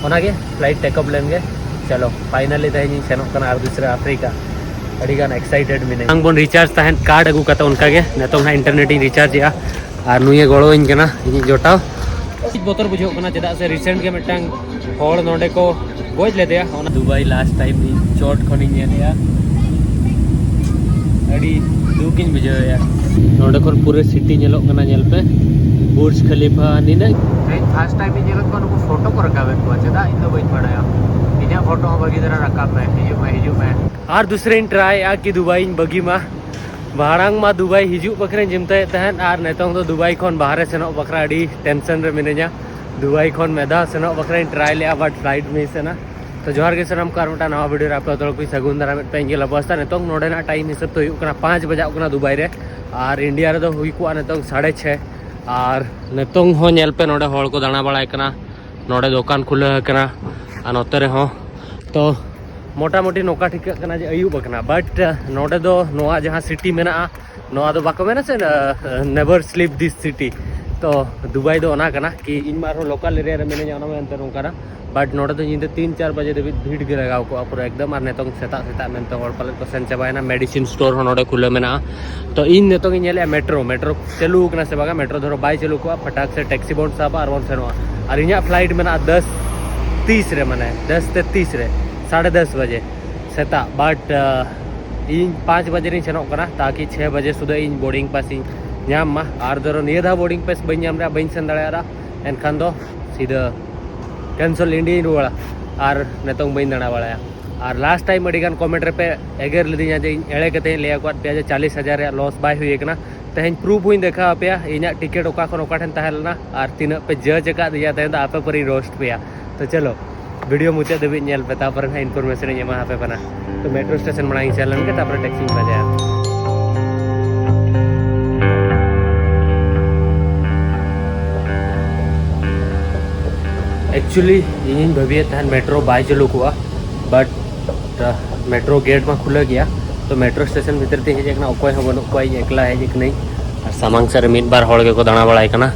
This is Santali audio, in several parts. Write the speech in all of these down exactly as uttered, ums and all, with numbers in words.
ᱚᱱᱟᱜᱮ, ᱯᱷᱞᱟᱭᱤᱴ ᱴᱮᱠ ᱚᱯᱷ ᱞᱮᱱ ᱜᱮ᱾ ᱪᱚᱞᱚ, ᱯᱷᱟᱭᱱᱟᱞᱤ ᱛᱮᱦᱮᱧ ᱤᱧ ᱥᱮᱱᱚᱜ ᱠᱟᱱᱟ ᱟᱨ ᱫᱩᱥᱨᱟ ᱟᱯᱷᱨᱤᱠᱟ᱾ ᱟᱹᱰᱤ ᱜᱟᱱ ᱮᱠᱥᱟᱭᱴᱮᱰ ᱢᱤᱱᱟᱹᱧᱟ᱾ ᱢᱟᱲᱟᱝ ᱵᱚᱱ ᱨᱤᱪᱟᱨᱡᱽ ᱛᱟᱦᱮᱸᱫ ᱠᱟᱨᱰ ᱟᱹᱜᱩ ᱠᱟᱛᱮ, ᱚᱱᱠᱟᱜᱮ ᱱᱤᱛᱚᱝ ᱦᱟᱸᱜ ᱤᱱᱴᱟᱨᱱᱮᱴ ᱤᱧ ᱨᱤᱪᱟᱨᱡᱽ ᱮᱜᱼᱟ᱾ ᱟᱨ ᱱᱩᱭᱮ ᱜᱚᱲᱚᱣᱟᱹᱧ ᱠᱟᱱᱟ ᱤᱧᱤᱡ ᱡᱚᱴᱟᱣ᱾ ᱠᱟᱹᱴᱤᱡ ᱵᱚᱛᱚᱨ ᱵᱩᱡᱷᱟᱹᱜ ᱠᱟᱱᱟ, ᱪᱮᱫᱟᱜ ᱥᱮ ᱨᱤᱥᱮᱱᱴ ᱜᱮ ᱢᱤᱫᱴᱟᱝ ᱦᱚᱲ ᱱᱚᱰᱮ ᱠᱚ ᱜᱚᱡ ᱞᱮᱫᱮᱭᱟ᱾ ᱚᱱᱟ ᱫᱩᱵᱟᱭ ᱞᱟᱥᱴ ᱴᱟᱭᱤᱢ ᱤᱧ ᱪᱚᱴ ᱠᱷᱚᱱᱤᱧ ᱧᱮᱞᱮᱜᱼᱟ᱾ ᱟᱹᱰᱤ ᱫᱩᱠ ᱤᱧ ᱵᱩᱡᱷᱟᱹᱣᱮᱜᱼᱟ᱾ ᱱᱚᱰᱮ ᱠᱷᱚᱱ ᱯᱩᱨᱟᱹ ᱥᱤᱴᱤ ᱧᱮᱞᱚᱜ ᱠᱟᱱᱟ, ᱧᱮᱞ ᱯᱮ, ᱵᱩᱨᱡᱽ ᱠᱷᱟᱞᱤᱯᱷᱟ ᱱᱤᱱᱟᱹᱜ᱾ ᱛᱮᱦᱮᱧ ᱯᱷᱟᱥᱴ ᱴᱟᱭᱤᱢ ᱤᱧ ᱧᱮᱞᱮᱫ ᱠᱚᱣᱟ, ᱱᱩᱠᱩ ᱯᱷᱳᱴᱳ ᱠᱚ ᱨᱟᱠᱟᱵᱮᱫ ᱠᱚᱣᱟ, ᱪᱮᱫᱟᱜ ᱤᱧ ᱫᱚ ᱵᱟᱹᱧ ᱵᱟᱲᱟᱭᱟ᱾ ᱤᱧᱟᱹᱜ ᱯᱷᱳᱴᱳ ᱦᱚᱸ ᱵᱷᱟᱹᱜᱤ ᱫᱷᱟᱨᱟ ᱨᱟᱠᱟᱵ ᱢᱮ, ᱦᱤᱡᱩᱜ ᱢᱮ, ᱦᱤᱡᱩᱜ ᱢᱮ᱾ ᱟᱨ ᱫᱩᱥᱨᱟᱧ ᱴᱨᱟᱭᱮᱜᱼᱟ ᱠᱤ ᱫᱩᱵᱟᱭ ᱤᱧ ᱵᱟᱹᱜᱤ ᱢᱟ᱾ ᱢᱟᱲᱟᱝ ᱢᱟ ᱫᱩᱵᱟᱭ ᱦᱤᱡᱩᱜ ᱵᱟᱠᱷᱨᱟᱧ ᱪᱤᱱᱛᱟᱹᱭᱮᱫ ᱛᱟᱦᱮᱸᱫ, ᱟᱨ ᱱᱤᱛᱚᱝ ᱫᱚ ᱫᱩᱵᱟᱭ ᱠᱷᱚᱱ ᱵᱟᱦᱨᱮ ᱥᱮᱱᱚᱜ ᱵᱟᱠᱷᱨᱟ ᱟᱹᱰᱤ ᱴᱮᱱᱥᱚᱱ ᱨᱮ ᱢᱤᱱᱟᱹᱧᱟ᱾ ᱫᱩᱵᱟᱭ ᱠᱷᱚᱱ ᱢᱤᱫ ᱫᱷᱟᱣ ᱥᱮᱱᱚᱜ ᱵᱟᱠᱷᱨᱟᱧ ᱴᱨᱟᱭ ᱞᱮᱜᱼᱟ, ᱵᱟᱴ ᱯᱷᱞᱟᱭᱤᱴ ᱢᱤᱥ ᱮᱱᱟ᱾ ᱛᱚ ᱡᱚᱦᱟᱨ ᱜᱮ ᱥᱟᱱᱟᱢ ᱠᱚ, ᱟᱨ ᱢᱤᱫᱴᱟᱝ ᱱᱟᱣᱟ ᱵᱷᱤᱰᱤᱭᱳ ᱨᱮ ᱟᱯᱮ ᱡᱚᱛᱚ ᱦᱚᱲ ᱠᱚᱧ ᱥᱟᱹᱜᱩᱱ ᱫᱟᱨᱟᱢᱮᱫ ᱯᱮ᱾ ᱤᱧ ᱜᱮ ᱞᱟᱵᱚᱥᱛᱟ᱾ ᱱᱤᱛᱚᱝ ᱱᱚᱰᱮᱱᱟᱜ ᱴᱟᱭᱤᱢ ᱦᱤᱥᱟᱹᱵ ᱛᱮ ᱦᱩᱭᱩᱜ ᱠᱟᱱᱟ ᱯᱟᱸᱪ ᱵᱟᱡᱟᱜ ᱠᱟᱱᱟ ᱫᱩᱵᱟᱭ ᱨᱮ, ᱟᱨ ᱤᱱᱰᱤᱭᱟ ᱨᱮᱫᱚ ᱦᱩᱭ ᱠᱚᱜᱼᱟ ᱱᱤᱛᱚᱝ ᱥᱟᱲᱮ ᱪᱷᱮ᱾ ᱟᱨ ᱱᱤᱛᱚᱝ ᱦᱚᱸ ᱧᱮᱞ ᱯᱮ, ᱱᱚᱰᱮ ᱦᱚᱲ ᱠᱚ ᱫᱟᱬᱟ ᱵᱟᱲᱟᱭ ᱠᱟᱱᱟ, ᱱᱚᱰᱮ ᱫᱚᱠᱟᱱ ᱠᱷᱩᱞᱟᱹᱣ ᱟᱠᱟᱱᱟ, ᱟᱨ ᱱᱚᱛᱮ ᱨᱮᱦᱚᱸ᱾ ᱛᱚ ᱢᱚᱴᱟᱢᱩᱴᱤ ᱱᱚᱝᱠᱟ ᱴᱷᱤᱠᱟᱹᱜ ᱠᱟᱱᱟ ᱡᱮ ᱟᱹᱭᱩᱵ ᱟᱠᱟᱱᱟ, ᱵᱟᱴ ᱱᱚᱰᱮ ᱫᱚ ᱱᱚᱣᱟ ᱡᱟᱦᱟᱸ ᱥᱤᱴᱤ ᱢᱮᱱᱟᱜᱼᱟ, ᱱᱚᱣᱟ ᱫᱚ ᱵᱟᱠᱚ ᱢᱮᱱᱟ ᱥᱮ, never sleep this city᱾ ᱛᱚ ᱫᱩᱵᱟᱭ ᱫᱚ ᱚᱱᱟ ᱠᱟᱱᱟ ᱠᱤ ᱤᱧ ᱢᱟ ᱟᱨᱦᱚᱸ ᱞᱳᱠᱟᱞ ᱮᱨᱤᱭᱟ ᱨᱮ ᱢᱤᱱᱟᱹᱧᱟ, ᱚᱱᱟ ᱢᱮᱱᱛᱮ ᱱᱚᱝᱠᱟᱱᱟ᱾ ᱵᱟᱴ ᱱᱚᱰᱮ ᱫᱚ ᱧᱤᱫᱟᱹ ᱛᱤᱱ ᱪᱟᱨ ᱵᱟᱡᱮ ᱫᱷᱟᱹᱵᱤᱡ ᱵᱷᱤᱲ ᱜᱮ ᱞᱟᱜᱟᱣ ᱠᱚᱜᱼᱟ ᱯᱩᱨᱟᱹ ᱮᱠᱫᱚᱢ᱾ ᱟᱨ ᱱᱤᱛᱚᱝ ᱥᱮᱛᱟᱜ ᱥᱮᱛᱟᱜ ᱢᱮᱱᱛᱮ ᱦᱚᱲ ᱯᱟᱞᱮᱫ ᱠᱚ ᱥᱮᱱ ᱪᱟᱵᱟᱭᱮᱱᱟ᱾ ᱢᱮᱰᱤᱥᱤᱱ ᱥᱴᱳᱨ ᱦᱚᱸ ᱱᱚᱰᱮ ᱠᱷᱩᱞᱟᱹᱣ ᱢᱮᱱᱟᱜᱼᱟ᱾ ᱛᱚ ᱤᱧ ᱱᱤᱛᱚᱝ ᱤᱧ ᱧᱮᱞᱮᱜᱼᱟ ᱢᱮᱴᱨᱳ, ᱢᱮᱴᱨᱳ ᱪᱟᱹᱞᱩ ᱟᱠᱟᱱᱟ ᱥᱮ ᱵᱟᱝᱟ᱾ ᱢᱮᱴᱨᱳ ᱫᱷᱚᱨᱚ ᱵᱟᱭ ᱪᱟᱹᱞᱩ ᱠᱚᱜᱼᱟ, ᱯᱷᱟᱴᱟᱠ ᱥᱮ ᱴᱮᱠᱥᱤ ᱵᱚᱱ ᱥᱟᱵᱟ ᱟᱨ ᱵᱚᱱ ᱥᱮᱱᱚᱜᱼᱟ᱾ ᱟᱨ ᱤᱧᱟᱹᱜ ᱯᱷᱞᱟᱭᱤᱴ ᱢᱮᱱᱟᱜᱼᱟ ᱫᱚᱥ ᱛᱤᱥ ᱨᱮ, ᱢᱟᱱᱮ ᱫᱚᱥ ᱛᱮ ᱛᱤᱥ ᱨᱮ, ᱥᱟᱲᱮ ᱫᱚᱥ ᱵᱟᱡᱮ ᱥᱮᱛᱟᱜ᱾ ᱵᱟᱴ ᱤᱧ ᱯᱟᱸᱪ ᱵᱟᱡᱮ ᱨᱤᱧ ᱥᱮᱱᱚᱜ ᱠᱟᱱᱟ, ᱛᱟᱠᱤ ᱪᱷᱮ ᱵᱟᱡᱮ ᱥᱩᱫᱷᱟᱹ ᱤᱧ ᱵᱳᱨᱰᱤᱝ ᱯᱟᱥ ᱤᱧ ᱧᱟᱢ ᱢᱟ᱾ ᱟᱨ ᱫᱷᱚᱨᱚ ᱱᱤᱭᱟᱹ ᱫᱷᱟᱣ ᱵᱳᱨᱰᱤᱝ ᱯᱟᱥ ᱵᱟᱹᱧ ᱧᱟᱢ ᱨᱮᱭᱟᱜ, ᱵᱟᱹᱧ ᱥᱮᱱ ᱫᱟᱲᱮᱭᱟᱜᱼᱟ, ᱮᱱᱠᱷᱟᱱ ᱫᱚ ᱥᱤᱫᱷᱟᱹ ᱠᱮᱱᱥᱮᱞ, ᱤᱱᱰᱤᱭᱟᱧ ᱨᱩᱣᱟᱹᱲᱟ᱾ ᱟᱨ ᱱᱤᱛᱚᱝ ᱵᱟᱹᱧ ᱫᱟᱬᱟ ᱵᱟᱲᱟᱭᱟ᱾ ᱟᱨ ᱞᱟᱥᱴ ᱴᱟᱭᱤᱢ ᱟᱹᱰᱤ ᱜᱟᱱ ᱠᱚᱢᱮᱱᱴ ᱨᱮᱯᱮ ᱮᱜᱮᱨ ᱞᱤᱫᱤᱧᱟ ᱡᱮ ᱤᱧ ᱮᱲᱮ ᱠᱟᱛᱮ ᱤᱧ ᱞᱟᱹᱭ ᱟᱠᱟᱫ ᱯᱮᱭᱟ ᱡᱮ ᱪᱟᱞᱤᱥ ᱦᱟᱡᱟᱨ ᱨᱮᱭᱟᱜ ᱞᱚᱥ ᱵᱟᱭ ᱦᱩᱭ ᱟᱠᱟᱱᱟ᱾ ᱛᱮᱦᱮᱧ ᱯᱨᱩᱯᱷ ᱦᱚᱸᱧ ᱫᱮᱠᱷᱟᱣ ᱟᱯᱮᱭᱟ ᱤᱧᱟᱹᱜ ᱴᱤᱠᱤᱴ ᱚᱠᱟ ᱠᱷᱚᱱ ᱚᱠᱟ ᱴᱷᱮᱱ ᱛᱟᱦᱮᱸ ᱞᱮᱱᱟ ᱟᱨ ᱛᱤᱱᱟᱹᱜ ᱯᱮ ᱡᱟᱡᱽ ᱟᱠᱟᱫᱤᱧᱟ᱾ ᱛᱮᱦᱮᱧ ᱫᱚ ᱟᱯᱮ ᱯᱟᱹᱨᱤᱧ ᱨᱳᱥᱴ ᱯᱮᱭᱟ᱾ ᱛᱚ ᱪᱚᱞᱚ, ᱵᱷᱤᱰᱤᱭᱳ ᱢᱩᱪᱟᱹᱫ ᱫᱷᱟᱹᱵᱤᱡ ᱧᱮᱞ ᱯᱮ, ᱛᱟᱨᱯᱚᱨᱮ ᱱᱟᱦᱟᱜ ᱤᱱᱯᱷᱚᱨᱢᱮᱥᱚᱱ ᱤᱧ ᱮᱢᱟ ᱟᱯᱮ ᱠᱟᱱᱟ᱾ ᱛᱚ ᱢᱮᱴᱨᱳ ᱥᱴᱮᱥᱚᱱ ᱢᱟᱲᱟᱝ ᱤᱧ ᱥᱮᱱ ᱞᱮᱱ ᱜᱮ, ᱛᱟᱨᱯᱚᱨᱮ ᱴᱮᱠᱥᱤᱧ ᱯᱟᱸᱡᱟᱭᱟ᱾ ᱮᱠᱪᱩᱭᱮᱞᱤ ᱤᱧᱤᱧ ᱵᱷᱟᱹᱵᱤᱭᱮᱫ ᱛᱟᱦᱮᱸᱫ ᱢᱮᱴᱨᱳ ᱵᱟᱭ ᱪᱟᱹᱞᱩ ᱠᱚᱜᱼᱟ, ᱵᱟᱴ ᱢᱮᱴᱨᱳ ᱜᱮᱴ ᱢᱟ ᱠᱷᱩᱞᱟᱹᱣ ᱜᱮᱭᱟ᱾ ᱛᱚ ᱢᱮᱴᱨᱳ ᱥᱴᱮᱥᱚᱱ ᱵᱷᱤᱛᱤᱨ ᱛᱮᱧ ᱦᱮᱡ ᱟᱠᱟᱱᱟ, ᱚᱠᱚᱭ ᱦᱚᱸ ᱵᱟᱹᱱᱩᱜ ᱠᱚᱣᱟ, ᱤᱧ ᱮᱠᱞᱟ ᱦᱮᱡ ᱟᱠᱟᱱᱟᱹᱧ᱾ ᱟᱨ ᱥᱟᱢᱟᱝ ᱥᱮᱫ ᱨᱮ ᱢᱤᱫ ᱵᱟᱨ ᱦᱚᱲ ᱜᱮᱠᱚ ᱫᱟᱬᱟ ᱵᱟᱲᱟᱭ ᱠᱟᱱᱟ᱾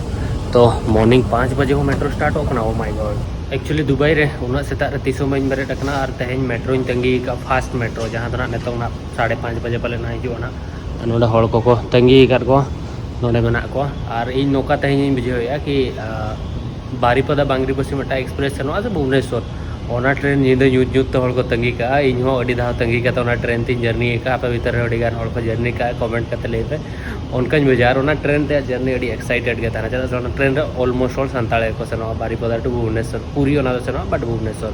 ᱛᱚ ᱢᱚᱨᱱᱤᱝ ᱯᱟᱸᱪ ᱵᱟᱡᱮ ᱦᱚᱸ ᱢᱮᱴᱨᱳ ᱥᱴᱟᱨᱴᱚᱜ ᱠᱟᱱᱟ, ᱳ ᱢᱟᱭ ᱜᱚᱰ᱾ ᱮᱠᱪᱩᱭᱮᱞᱤ ᱫᱩᱵᱟᱭ ᱨᱮ ᱩᱱᱟᱹᱜ ᱥᱮᱛᱟᱜ ᱨᱮ ᱛᱤᱥ ᱦᱚᱸ ᱵᱟᱹᱧ ᱵᱮᱨᱮᱫ ᱟᱠᱟᱱᱟ, ᱟᱨ ᱛᱮᱦᱮᱧ ᱢᱮᱴᱨᱳᱧ ᱛᱟᱺᱜᱤ ᱟᱠᱟᱫᱼᱟ, ᱯᱷᱟᱥᱴ ᱢᱮᱴᱨᱳ, ᱡᱟᱦᱟᱸ ᱫᱚ ᱱᱟᱜ ᱱᱤᱛᱚᱝ ᱱᱟᱜ ᱥᱟᱲᱮ ᱯᱟᱸᱪ ᱵᱟᱡᱮ ᱯᱟᱞᱮ ᱱᱟᱜ ᱦᱤᱡᱩᱜᱼᱟ ᱱᱟᱜ᱾ ᱟᱨ ᱱᱚᱰᱮ ᱦᱚᱲ ᱠᱚᱠᱚ ᱛᱟᱺᱜᱤ ᱟᱠᱟᱫ ᱠᱚᱣᱟ, ᱱᱚᱰᱮ ᱢᱮᱱᱟᱜ ᱠᱚᱣᱟ᱾ ᱟᱨ ᱤᱧ ᱱᱚᱝᱠᱟ ᱛᱮᱦᱮᱧ ᱤᱧ ᱵᱩᱡᱷᱟᱹᱣᱮᱫᱼᱟ ᱠᱤ, ᱟᱸ, ᱵᱟᱨᱤᱯᱟᱫᱟ ᱵᱟᱝᱨᱤᱯᱟᱹᱥᱤ ᱢᱤᱫᱴᱟᱝ ᱮᱠᱥᱯᱨᱮᱥ ᱥᱮᱱᱚᱜᱼᱟ ᱥᱮ ᱵᱷᱩᱵᱽᱱᱮᱥᱚᱨ, ᱚᱱᱟ ᱴᱨᱮᱱ ᱧᱤᱫᱟᱹ ᱧᱩᱛ ᱧᱩᱛ ᱛᱮ ᱦᱚᱲ ᱠᱚ ᱛᱟᱺᱜᱤ ᱠᱟᱜᱼᱟ᱾ ᱤᱧ ᱦᱚᱸ ᱟᱹᱰᱤ ᱫᱷᱟᱣ ᱛᱟᱺᱜᱤ ᱠᱟᱛᱮ ᱚᱱᱟ ᱴᱨᱮᱱ ᱛᱤᱧ ᱡᱟᱹᱨᱱᱤ ᱟᱠᱟᱫᱼᱟ᱾ ᱟᱯᱮ ᱵᱷᱤᱛᱟᱹᱨ ᱨᱮ ᱟᱹᱰᱤ ᱜᱟᱱ ᱦᱚᱲ ᱠᱚ ᱡᱟᱹᱨᱱᱤ ᱠᱟᱜᱼᱟ, ᱠᱚᱢᱮᱱᱴ ᱠᱟᱛᱮ ᱞᱟᱹᱭ ᱯᱮ᱾ ᱚᱱᱠᱟᱧ ᱵᱩᱡᱷᱟᱹᱣᱟ᱾ ᱟᱨ ᱚᱱᱟ ᱴᱨᱮᱱ ᱨᱮᱭᱟᱜ ᱡᱟᱹᱨᱱᱤ ᱟᱹᱰᱤ ᱮᱠᱥᱟᱭᱴᱮᱰ ᱜᱮ ᱛᱟᱦᱮᱱᱟ, ᱪᱮᱫᱟᱜ ᱥᱮ ᱚᱱᱟ ᱴᱨᱮᱱ ᱨᱮ ᱚᱞᱢᱳᱥᱴ ᱦᱚᱲ ᱥᱟᱱᱛᱟᱲ ᱜᱮᱠᱚ ᱥᱮᱱᱚᱜᱼᱟ, ᱵᱟᱨᱤᱯᱟᱫᱟ ᱴᱩ ᱵᱷᱩᱵᱽᱱᱮᱥᱚᱨ, ᱯᱩᱨᱤ ᱚᱱᱟ ᱫᱚ ᱥᱮᱱᱚᱜᱼᱟ, ᱵᱟᱴ ᱵᱷᱩᱵᱽᱱᱮᱥᱚᱨ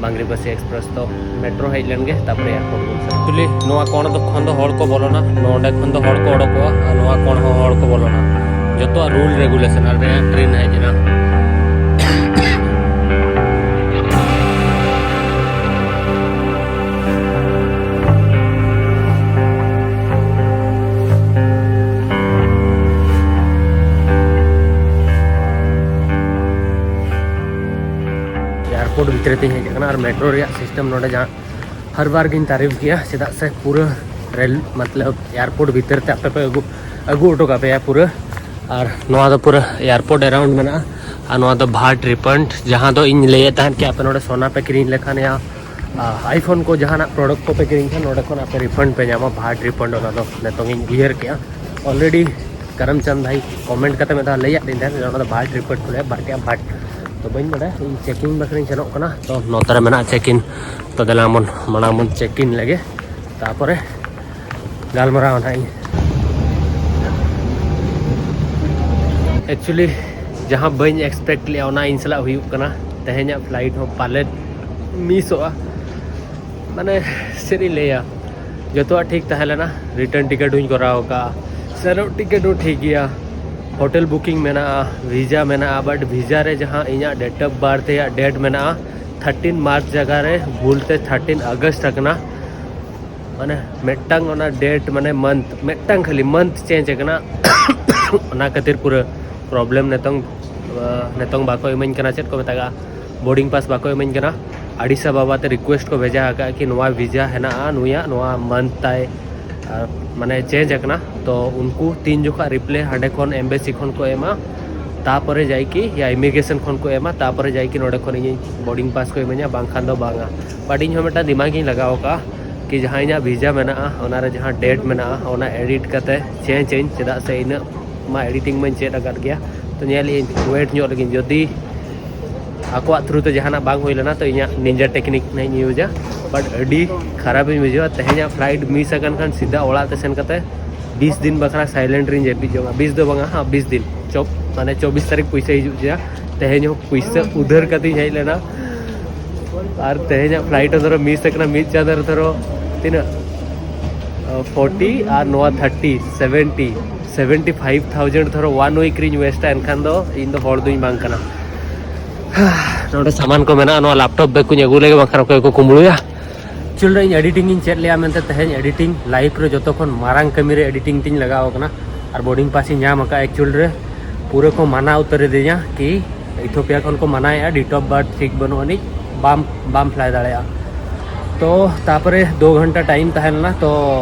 ᱵᱟᱝᱨᱤᱯᱟᱹᱥᱤ ᱮᱠᱥᱯᱨᱮᱥ ᱫᱚ ᱢᱮᱴᱨᱳ ᱦᱮᱡ ᱞᱮᱱ ᱜᱮ, ᱛᱟᱨᱯᱚᱨᱮ ᱮᱭᱟᱨᱯᱳᱨᱴ ᱵᱚᱱ ᱥᱮᱱᱚᱜᱼᱟ᱾ ᱮᱠᱪᱩᱭᱮᱞᱤ ᱱᱚᱣᱟ ᱠᱚᱬ ᱫᱚ ᱠᱷᱚᱱ ᱫᱚ ᱦᱚᱲ ᱠᱚ ᱵᱚᱞᱚᱱᱟ, ᱱᱚᱰᱮ ᱠᱷᱚᱱ ᱫᱚ ᱦᱚᱲ ᱠᱚ ᱚᱰᱚᱠᱚᱜᱼᱟ, ᱟᱨ ᱱᱚᱣᱟ ᱠᱚᱬ ᱦᱚᱸ ᱦᱚᱲ ᱠᱚ ᱵᱚᱞᱚᱱᱟ᱾ ᱡᱚᱛᱚᱣᱟᱜ ᱨᱩᱞ ᱨᱮᱜᱩᱞᱮᱥᱚᱱ ᱟᱨ ᱱᱤᱭᱟᱹ ᱴᱨᱮᱱ ᱦᱮᱡ ᱮᱱᱟ᱾ ᱮᱭᱟᱨᱯᱳᱨᱴ ᱵᱷᱤᱛᱨᱤ ᱛᱤᱧ ᱦᱮᱡ ᱟᱠᱟᱱᱟ, ᱟᱨ ᱢᱮᱴᱨᱳ ᱨᱮᱭᱟᱜ ᱥᱤᱥᱴᱮᱢ ᱱᱚᱰᱮ ᱡᱟᱦᱟᱸ ᱦᱟᱨ ᱵᱟᱨ ᱜᱤᱧ ᱛᱟᱹᱨᱤᱯᱷ ᱜᱮᱭᱟ, ᱪᱮᱫᱟᱜ ᱥᱮ ᱯᱩᱨᱟᱹ ᱨᱮᱞ ᱢᱚᱛᱞᱚᱵ ᱮᱭᱟᱨᱯᱳᱨᱴ ᱵᱷᱤᱛᱤᱨ ᱛᱮ ᱟᱯᱮ ᱯᱮ ᱟᱹᱜᱩ, ᱟᱹᱜᱩ ᱦᱚᱴᱚ ᱠᱟᱯᱮᱭᱟ ᱯᱩᱨᱟᱹ᱾ ᱟᱨ ᱱᱚᱣᱟ ᱫᱚ ᱯᱩᱨᱟᱹ ᱮᱭᱟᱨᱯᱳᱨᱴ ᱮᱨᱟᱣᱩᱱᱰ ᱢᱮᱱᱟᱜᱼᱟ᱾ ᱟᱨ ᱱᱚᱣᱟ ᱫᱚ ᱵᱷᱟᱴ ᱨᱤᱯᱷᱟᱱᱰ, ᱡᱟᱦᱟᱸ ᱫᱚ ᱤᱧ ᱞᱟᱹᱭᱮᱫ ᱛᱟᱦᱮᱸᱫ ᱠᱤ ᱟᱯᱮ ᱱᱚᱰᱮ ᱥᱚᱱᱟ ᱯᱮ ᱠᱤᱨᱤᱧ ᱞᱮᱠᱷᱟᱱ ᱭᱟ, ᱟᱭᱯᱷᱳᱱ ᱠᱚ ᱡᱟᱦᱟᱱᱟᱜ ᱯᱨᱚᱰᱟᱠᱴ ᱠᱚᱯᱮ ᱠᱤᱨᱤᱧ ᱠᱷᱟᱱ ᱱᱚᱰᱮ ᱠᱷᱚᱱ ᱟᱯᱮ ᱨᱤᱯᱷᱟᱱᱰ ᱯᱮ ᱧᱟᱢᱟ, ᱵᱷᱟᱴ ᱨᱤᱯᱷᱟᱱᱰ᱾ ᱚᱱᱟ ᱫᱚ ᱱᱤᱛᱚᱝ ᱤᱧ ᱩᱭᱦᱟᱹᱨ ᱠᱮᱜᱼᱟ ᱚᱞᱨᱮᱰᱤ᱾ ᱠᱚᱨᱢᱪᱟᱸᱫᱽ ᱵᱷᱟᱭ ᱠᱚᱢᱮᱱᱴ ᱠᱟᱛᱮ ᱢᱤᱫ ᱫᱷᱟᱣ ᱞᱟᱹᱭᱟᱫ ᱞᱤᱧ ᱛᱟᱦᱮᱸᱫ, ᱚᱱᱟ ᱫᱚ ᱵᱷᱟᱴ ᱨᱤᱯᱷᱟᱱᱰ ᱠᱚ ᱞᱟᱹᱭᱟ, ᱵᱷᱟᱴ ᱭᱟ ᱵᱷᱟᱴ ᱛᱚ ᱵᱟᱹᱧ ᱵᱟᱰᱟᱭᱟ᱾ ᱤᱧ ᱪᱮᱠᱤᱝ ᱵᱟᱠᱷᱨᱟᱧ ᱥᱮᱱᱚᱜ ᱠᱟᱱᱟ, ᱛᱚ ᱱᱚᱛᱮ ᱨᱮ ᱢᱮᱱᱟᱜᱼᱟ ᱪᱮᱠᱤᱝ᱾ ᱛᱚ ᱫᱮᱞᱟ ᱵᱚᱱ ᱢᱟᱲᱟᱝ ᱵᱚᱱ ᱪᱮᱠᱤᱝ ᱞᱮᱜᱮ, ᱛᱟᱨᱯᱚᱨᱮ ᱜᱟᱞᱢᱟᱨᱟᱣ ᱱᱟᱦᱟᱜ ᱤᱧ᱾ ᱮᱠᱪᱩᱭᱮᱞᱤ ᱡᱟᱦᱟᱸ ᱵᱟᱹᱧ ᱮᱠᱥᱯᱮᱠᱴ ᱞᱮᱜᱼᱟ, ᱚᱱᱟ ᱤᱧ ᱥᱟᱞᱟᱜ ᱦᱩᱭᱩᱜ ᱠᱟᱱᱟ᱾ ᱛᱮᱦᱮᱧᱟᱜ ᱯᱷᱞᱟᱭᱤᱴ ᱦᱚᱸ ᱯᱟᱞᱮᱫ ᱢᱤᱥᱚᱜᱼᱟ᱾ ᱢᱟᱱᱮ, ᱪᱮᱫ ᱤᱧ ᱞᱟᱹᱭᱟ, ᱡᱚᱛᱚᱣᱟᱜ ᱴᱷᱤᱠ ᱛᱟᱦᱮᱸ ᱞᱮᱱᱟ᱾ ᱨᱤᱴᱟᱨᱱ ᱴᱤᱠᱤᱴ ᱦᱚᱸᱧ ᱠᱚᱨᱟᱣ ᱟᱠᱟᱫᱼᱟ, ᱥᱮᱱᱚᱜ ᱴᱤᱠᱤᱴ ᱦᱚᱸ ᱴᱷᱤᱠ ᱜᱮᱭᱟ, ᱦᱳᱴᱮᱞ ᱵᱩᱠᱤᱝ ᱢᱮᱱᱟᱜᱼᱟ, ᱵᱷᱤᱥᱟ ᱢᱮᱱᱟᱜᱼᱟ, ᱵᱟᱴ ᱵᱷᱤᱥᱟ ᱨᱮ ᱡᱟᱦᱟᱸ ᱤᱧᱟᱹᱜ ᱰᱮᱴ ᱚᱯᱷ ᱵᱟᱨᱛᱷ ᱨᱮᱭᱟᱜ ᱰᱮᱴ ᱢᱮᱱᱟᱜᱼᱟ ᱛᱷᱟᱨᱴᱤᱱ ᱢᱟᱨᱪ ᱡᱟᱭᱜᱟ ᱨᱮ ᱵᱷᱩᱞ ᱛᱮ ᱛᱷᱟᱨᱴᱤᱱ ᱟᱜᱚᱥᱴ ᱟᱠᱟᱱᱟ᱾ ᱢᱟᱱᱮ, ᱢᱤᱫᱴᱟᱝ ᱚᱱᱟ ᱰᱮᱴ, ᱢᱟᱱᱮ, ᱢᱟᱱᱛᱷ, ᱢᱤᱫᱴᱟᱝ ᱠᱷᱟᱹᱞᱤ ᱢᱟᱱᱛᱷ ᱪᱮᱧᱡᱽ ᱟᱠᱟᱱᱟ᱾ ᱚᱱᱟ ᱠᱷᱟᱹᱛᱤᱨ ᱯᱩᱨᱟᱹ ᱯᱨᱚᱵᱞᱮᱢ᱾ ᱱᱤᱛᱚᱝ, ᱱᱤᱛᱚᱝ ᱵᱟᱠᱚ ᱤᱢᱟᱹᱧ ᱠᱟᱱᱟ, ᱪᱮᱫ ᱠᱚ ᱢᱮᱛᱟᱜᱼᱟ, ᱵᱳᱨᱰᱤᱝ ᱯᱟᱥ ᱵᱟᱠᱚ ᱤᱢᱟᱹᱧ ᱠᱟᱱᱟ᱾ ᱟᱹᱰᱤᱥᱟ ᱵᱟᱵᱟ ᱛᱮ ᱨᱤᱠᱩᱭᱮᱥᱴ ᱠᱚ ᱵᱷᱮᱡᱟ ᱟᱠᱟᱫᱼᱟ ᱠᱤ ᱱᱚᱣᱟ ᱵᱷᱤᱥᱟ ᱦᱮᱱᱟᱜᱼᱟ, ᱱᱩᱭᱟᱜ ᱱᱚᱣᱟ ᱢᱟᱱᱛᱷ ᱛᱟᱭ, ᱟᱨ, ᱢᱟᱱᱮ, ᱪᱮᱧᱡᱽ ᱟᱠᱟᱱᱟ᱾ ᱛᱚ ᱩᱱᱠᱩ ᱛᱤᱱ ᱡᱚᱠᱷᱟ ᱨᱤᱯᱞᱟᱭ ᱦᱟᱸᱰᱮ ᱠᱷᱚᱱ ᱮᱢᱵᱮᱥᱤ ᱠᱷᱚᱱ ᱠᱚ ᱮᱢᱟ, ᱛᱟᱯᱚᱨᱮ ᱡᱟᱭᱠᱤ ᱭᱟ ᱤᱢᱤᱜᱨᱮᱥᱚᱱ ᱠᱷᱚᱱ ᱠᱚ ᱮᱢᱟ, ᱛᱟᱯᱚᱨᱮ ᱡᱟᱭᱠᱤ ᱱᱚᱰᱮ ᱠᱷᱚᱱ ᱤᱧ ᱵᱳᱨᱰᱤᱝ ᱯᱟᱥ ᱠᱚ ᱤᱢᱟᱹᱧᱟ, ᱵᱟᱝᱠᱷᱟᱱ ᱫᱚ ᱵᱟᱝᱟ᱾ ᱵᱟᱴ ᱤᱧ ᱦᱚᱸ ᱢᱤᱫᱴᱟᱝ ᱫᱤᱢᱟᱜᱽ ᱤᱧ ᱞᱟᱜᱟᱣ ᱟᱠᱟᱫᱼᱟ ᱠᱤ ᱡᱟᱦᱟᱸ ᱤᱧᱟᱹᱜ ᱵᱷᱤᱥᱟ ᱢᱮᱱᱟᱜᱼᱟ, ᱚᱱᱟᱨᱮ ᱡᱟᱦᱟᱸ ᱰᱮᱴ ᱢᱮᱱᱟᱜᱼᱟ, ᱚᱱᱟ ᱮᱰᱤᱴ ᱠᱟᱛᱮ ᱪᱮᱧᱡᱽ ᱟᱹᱧ, ᱪᱮᱫᱟᱜ ᱥᱮ ᱤᱱᱟᱹᱜ ᱢᱟ ᱮᱰᱤᱴᱤᱝ ᱢᱟᱧ ᱪᱮᱫ ᱟᱠᱟᱫ ᱜᱮᱭᱟ᱾ ᱛᱚ ᱧᱮᱞ ᱤᱧ ᱣᱮᱴ ᱧᱚᱜ ᱞᱟᱹᱜᱤᱫ, ᱡᱩᱫᱤ ᱟᱠᱚᱣᱟᱜ ᱛᱷᱨᱩ ᱛᱮ ᱡᱟᱦᱟᱱᱟᱜ ᱵᱟᱝ ᱦᱩᱭ ᱞᱮᱱᱟ, ᱛᱚ ᱤᱧᱟᱹᱜ ᱱᱤᱱᱡᱟ ᱴᱮᱠᱱᱤᱠ ᱱᱟᱜ ᱤᱧ ᱤᱭᱩᱡᱟ᱾ ᱵᱟᱴ ᱟᱹᱰᱤ ᱠᱷᱟᱨᱟᱯ ᱤᱧ ᱵᱩᱡᱷᱟᱹᱣᱟ, ᱛᱮᱦᱮᱧᱟᱜ ᱯᱷᱞᱟᱭᱤᱴ ᱢᱤᱥ ᱟᱠᱟᱱ ᱠᱷᱟᱱ ᱥᱤᱫᱷᱟ ᱚᱲᱟᱜ ᱛᱮ ᱥᱮᱱ ᱠᱟᱛᱮ ᱵᱤᱥ ᱫᱤᱱ ᱵᱟᱠᱷᱨᱟ ᱥᱟᱭᱞᱮᱱᱴ ᱨᱤᱧ ᱡᱟᱹᱯᱤᱫ ᱡᱚᱝᱟ᱾ ᱵᱤᱥ ᱫᱚ ᱵᱟᱝᱟ, ᱦᱟᱸ, ᱵᱤᱥ ᱫᱤᱱ, ᱪᱚᱵ ᱢᱟᱱᱮ ᱪᱚᱵᱵᱤᱥ ᱛᱟᱹᱨᱤᱠᱷ ᱯᱩᱭᱥᱟᱹ ᱦᱤᱡᱩᱜ ᱜᱮᱭᱟ᱾ ᱛᱮᱦᱮᱧ ᱦᱚᱸ ᱯᱩᱭᱥᱟᱹ ᱩᱫᱷᱟᱹᱨ ᱠᱟᱛᱮᱧ ᱦᱮᱡ ᱞᱮᱱᱟ, ᱟᱨ ᱛᱮᱦᱮᱧᱟᱜ ᱯᱷᱞᱟᱭᱤᱴ ᱦᱚᱸ ᱫᱷᱚᱨᱚ ᱢᱤᱥ ᱟᱠᱟᱱᱟ᱾ ᱢᱤᱫ ᱪᱟᱸᱫᱚ ᱨᱮ ᱫᱷᱚᱨᱚ ᱛᱤᱱᱟᱹᱜ, ᱯᱷᱳᱨᱴᱤ ᱟᱨ ᱱᱚᱣᱟ thirty, seventy, seventy five thousand ᱫᱷᱚᱨᱚ ᱚᱣᱟᱱ ᱣᱤᱠ ᱨᱤᱧ ᱣᱮᱥᱴᱟ, ᱮᱱᱠᱷᱟᱱ ᱫᱚ ᱤᱧ ᱫᱚ ᱦᱚᱲ ᱫᱩᱧ ᱵᱟᱝ ᱠᱟᱱᱟ᱾ ᱱᱚᱰᱮ ᱥᱟᱢᱟᱱ ᱠᱚ ᱢᱮᱱᱟᱜᱼᱟ, ᱱᱚᱣᱟ ᱞᱮᱯᱴᱚᱯ ᱵᱮᱜᱽ ᱠᱚᱧ ᱟᱹᱜᱩ ᱞᱮᱜᱮ, ᱵᱟᱝᱠᱷᱟᱱ ᱚᱠᱚᱭ ᱠᱚ ᱠᱩᱢᱵᱽᱲᱩᱭᱟ᱾ ᱮᱠᱪᱩᱭᱮᱞ ᱨᱮ ᱤᱧ ᱮᱰᱤᱴᱤᱝ ᱤᱧ ᱪᱮᱫ ᱞᱮᱜᱼᱟ ᱢᱮᱱᱛᱮ ᱛᱮᱦᱮᱧ ᱮᱰᱤᱴᱤᱝ ᱞᱟᱭᱤᱯᱷ ᱨᱮ ᱡᱚᱛᱚ ᱠᱷᱚᱱ ᱢᱟᱨᱟᱝ ᱠᱟᱹᱢᱤ ᱨᱮ ᱮᱰᱤᱴᱤᱝ ᱛᱤᱧ ᱞᱟᱜᱟᱣ ᱟᱠᱟᱱᱟ, ᱟᱨ ᱵᱳᱨᱰᱤᱝ ᱯᱟᱥ ᱤᱧ ᱧᱟᱢ ᱟᱠᱟᱫᱼᱟ᱾ ᱮᱠᱪᱩᱭᱮᱞ ᱨᱮ ᱯᱩᱨᱟᱹ ᱠᱚ ᱢᱟᱱᱟ ᱩᱛᱟᱹᱨ ᱤᱫᱤᱧᱟ ᱠᱤ ᱤᱛᱷᱳᱯᱤᱭᱟ ᱠᱷᱚᱱ ᱠᱚ ᱢᱟᱱᱟᱭᱮᱫᱼᱟ, ᱰᱮᱴ ᱚᱯᱷ ᱵᱟᱨᱛᱷ ᱴᱷᱤᱠ ᱵᱟᱹᱱᱩᱜ ᱟᱹᱱᱤᱡ, ᱵᱟᱢ ᱵᱟᱢ ᱯᱷᱞᱟᱭ ᱫᱟᱲᱮᱭᱟᱜᱼᱟ᱾ ᱛᱚ ᱛᱟᱯᱚᱨᱮ ᱫᱩ ᱜᱷᱚᱱᱴᱟ ᱴᱟᱭᱤᱢ ᱛᱟᱦᱮᱸ ᱞᱮᱱᱟ, ᱛᱚ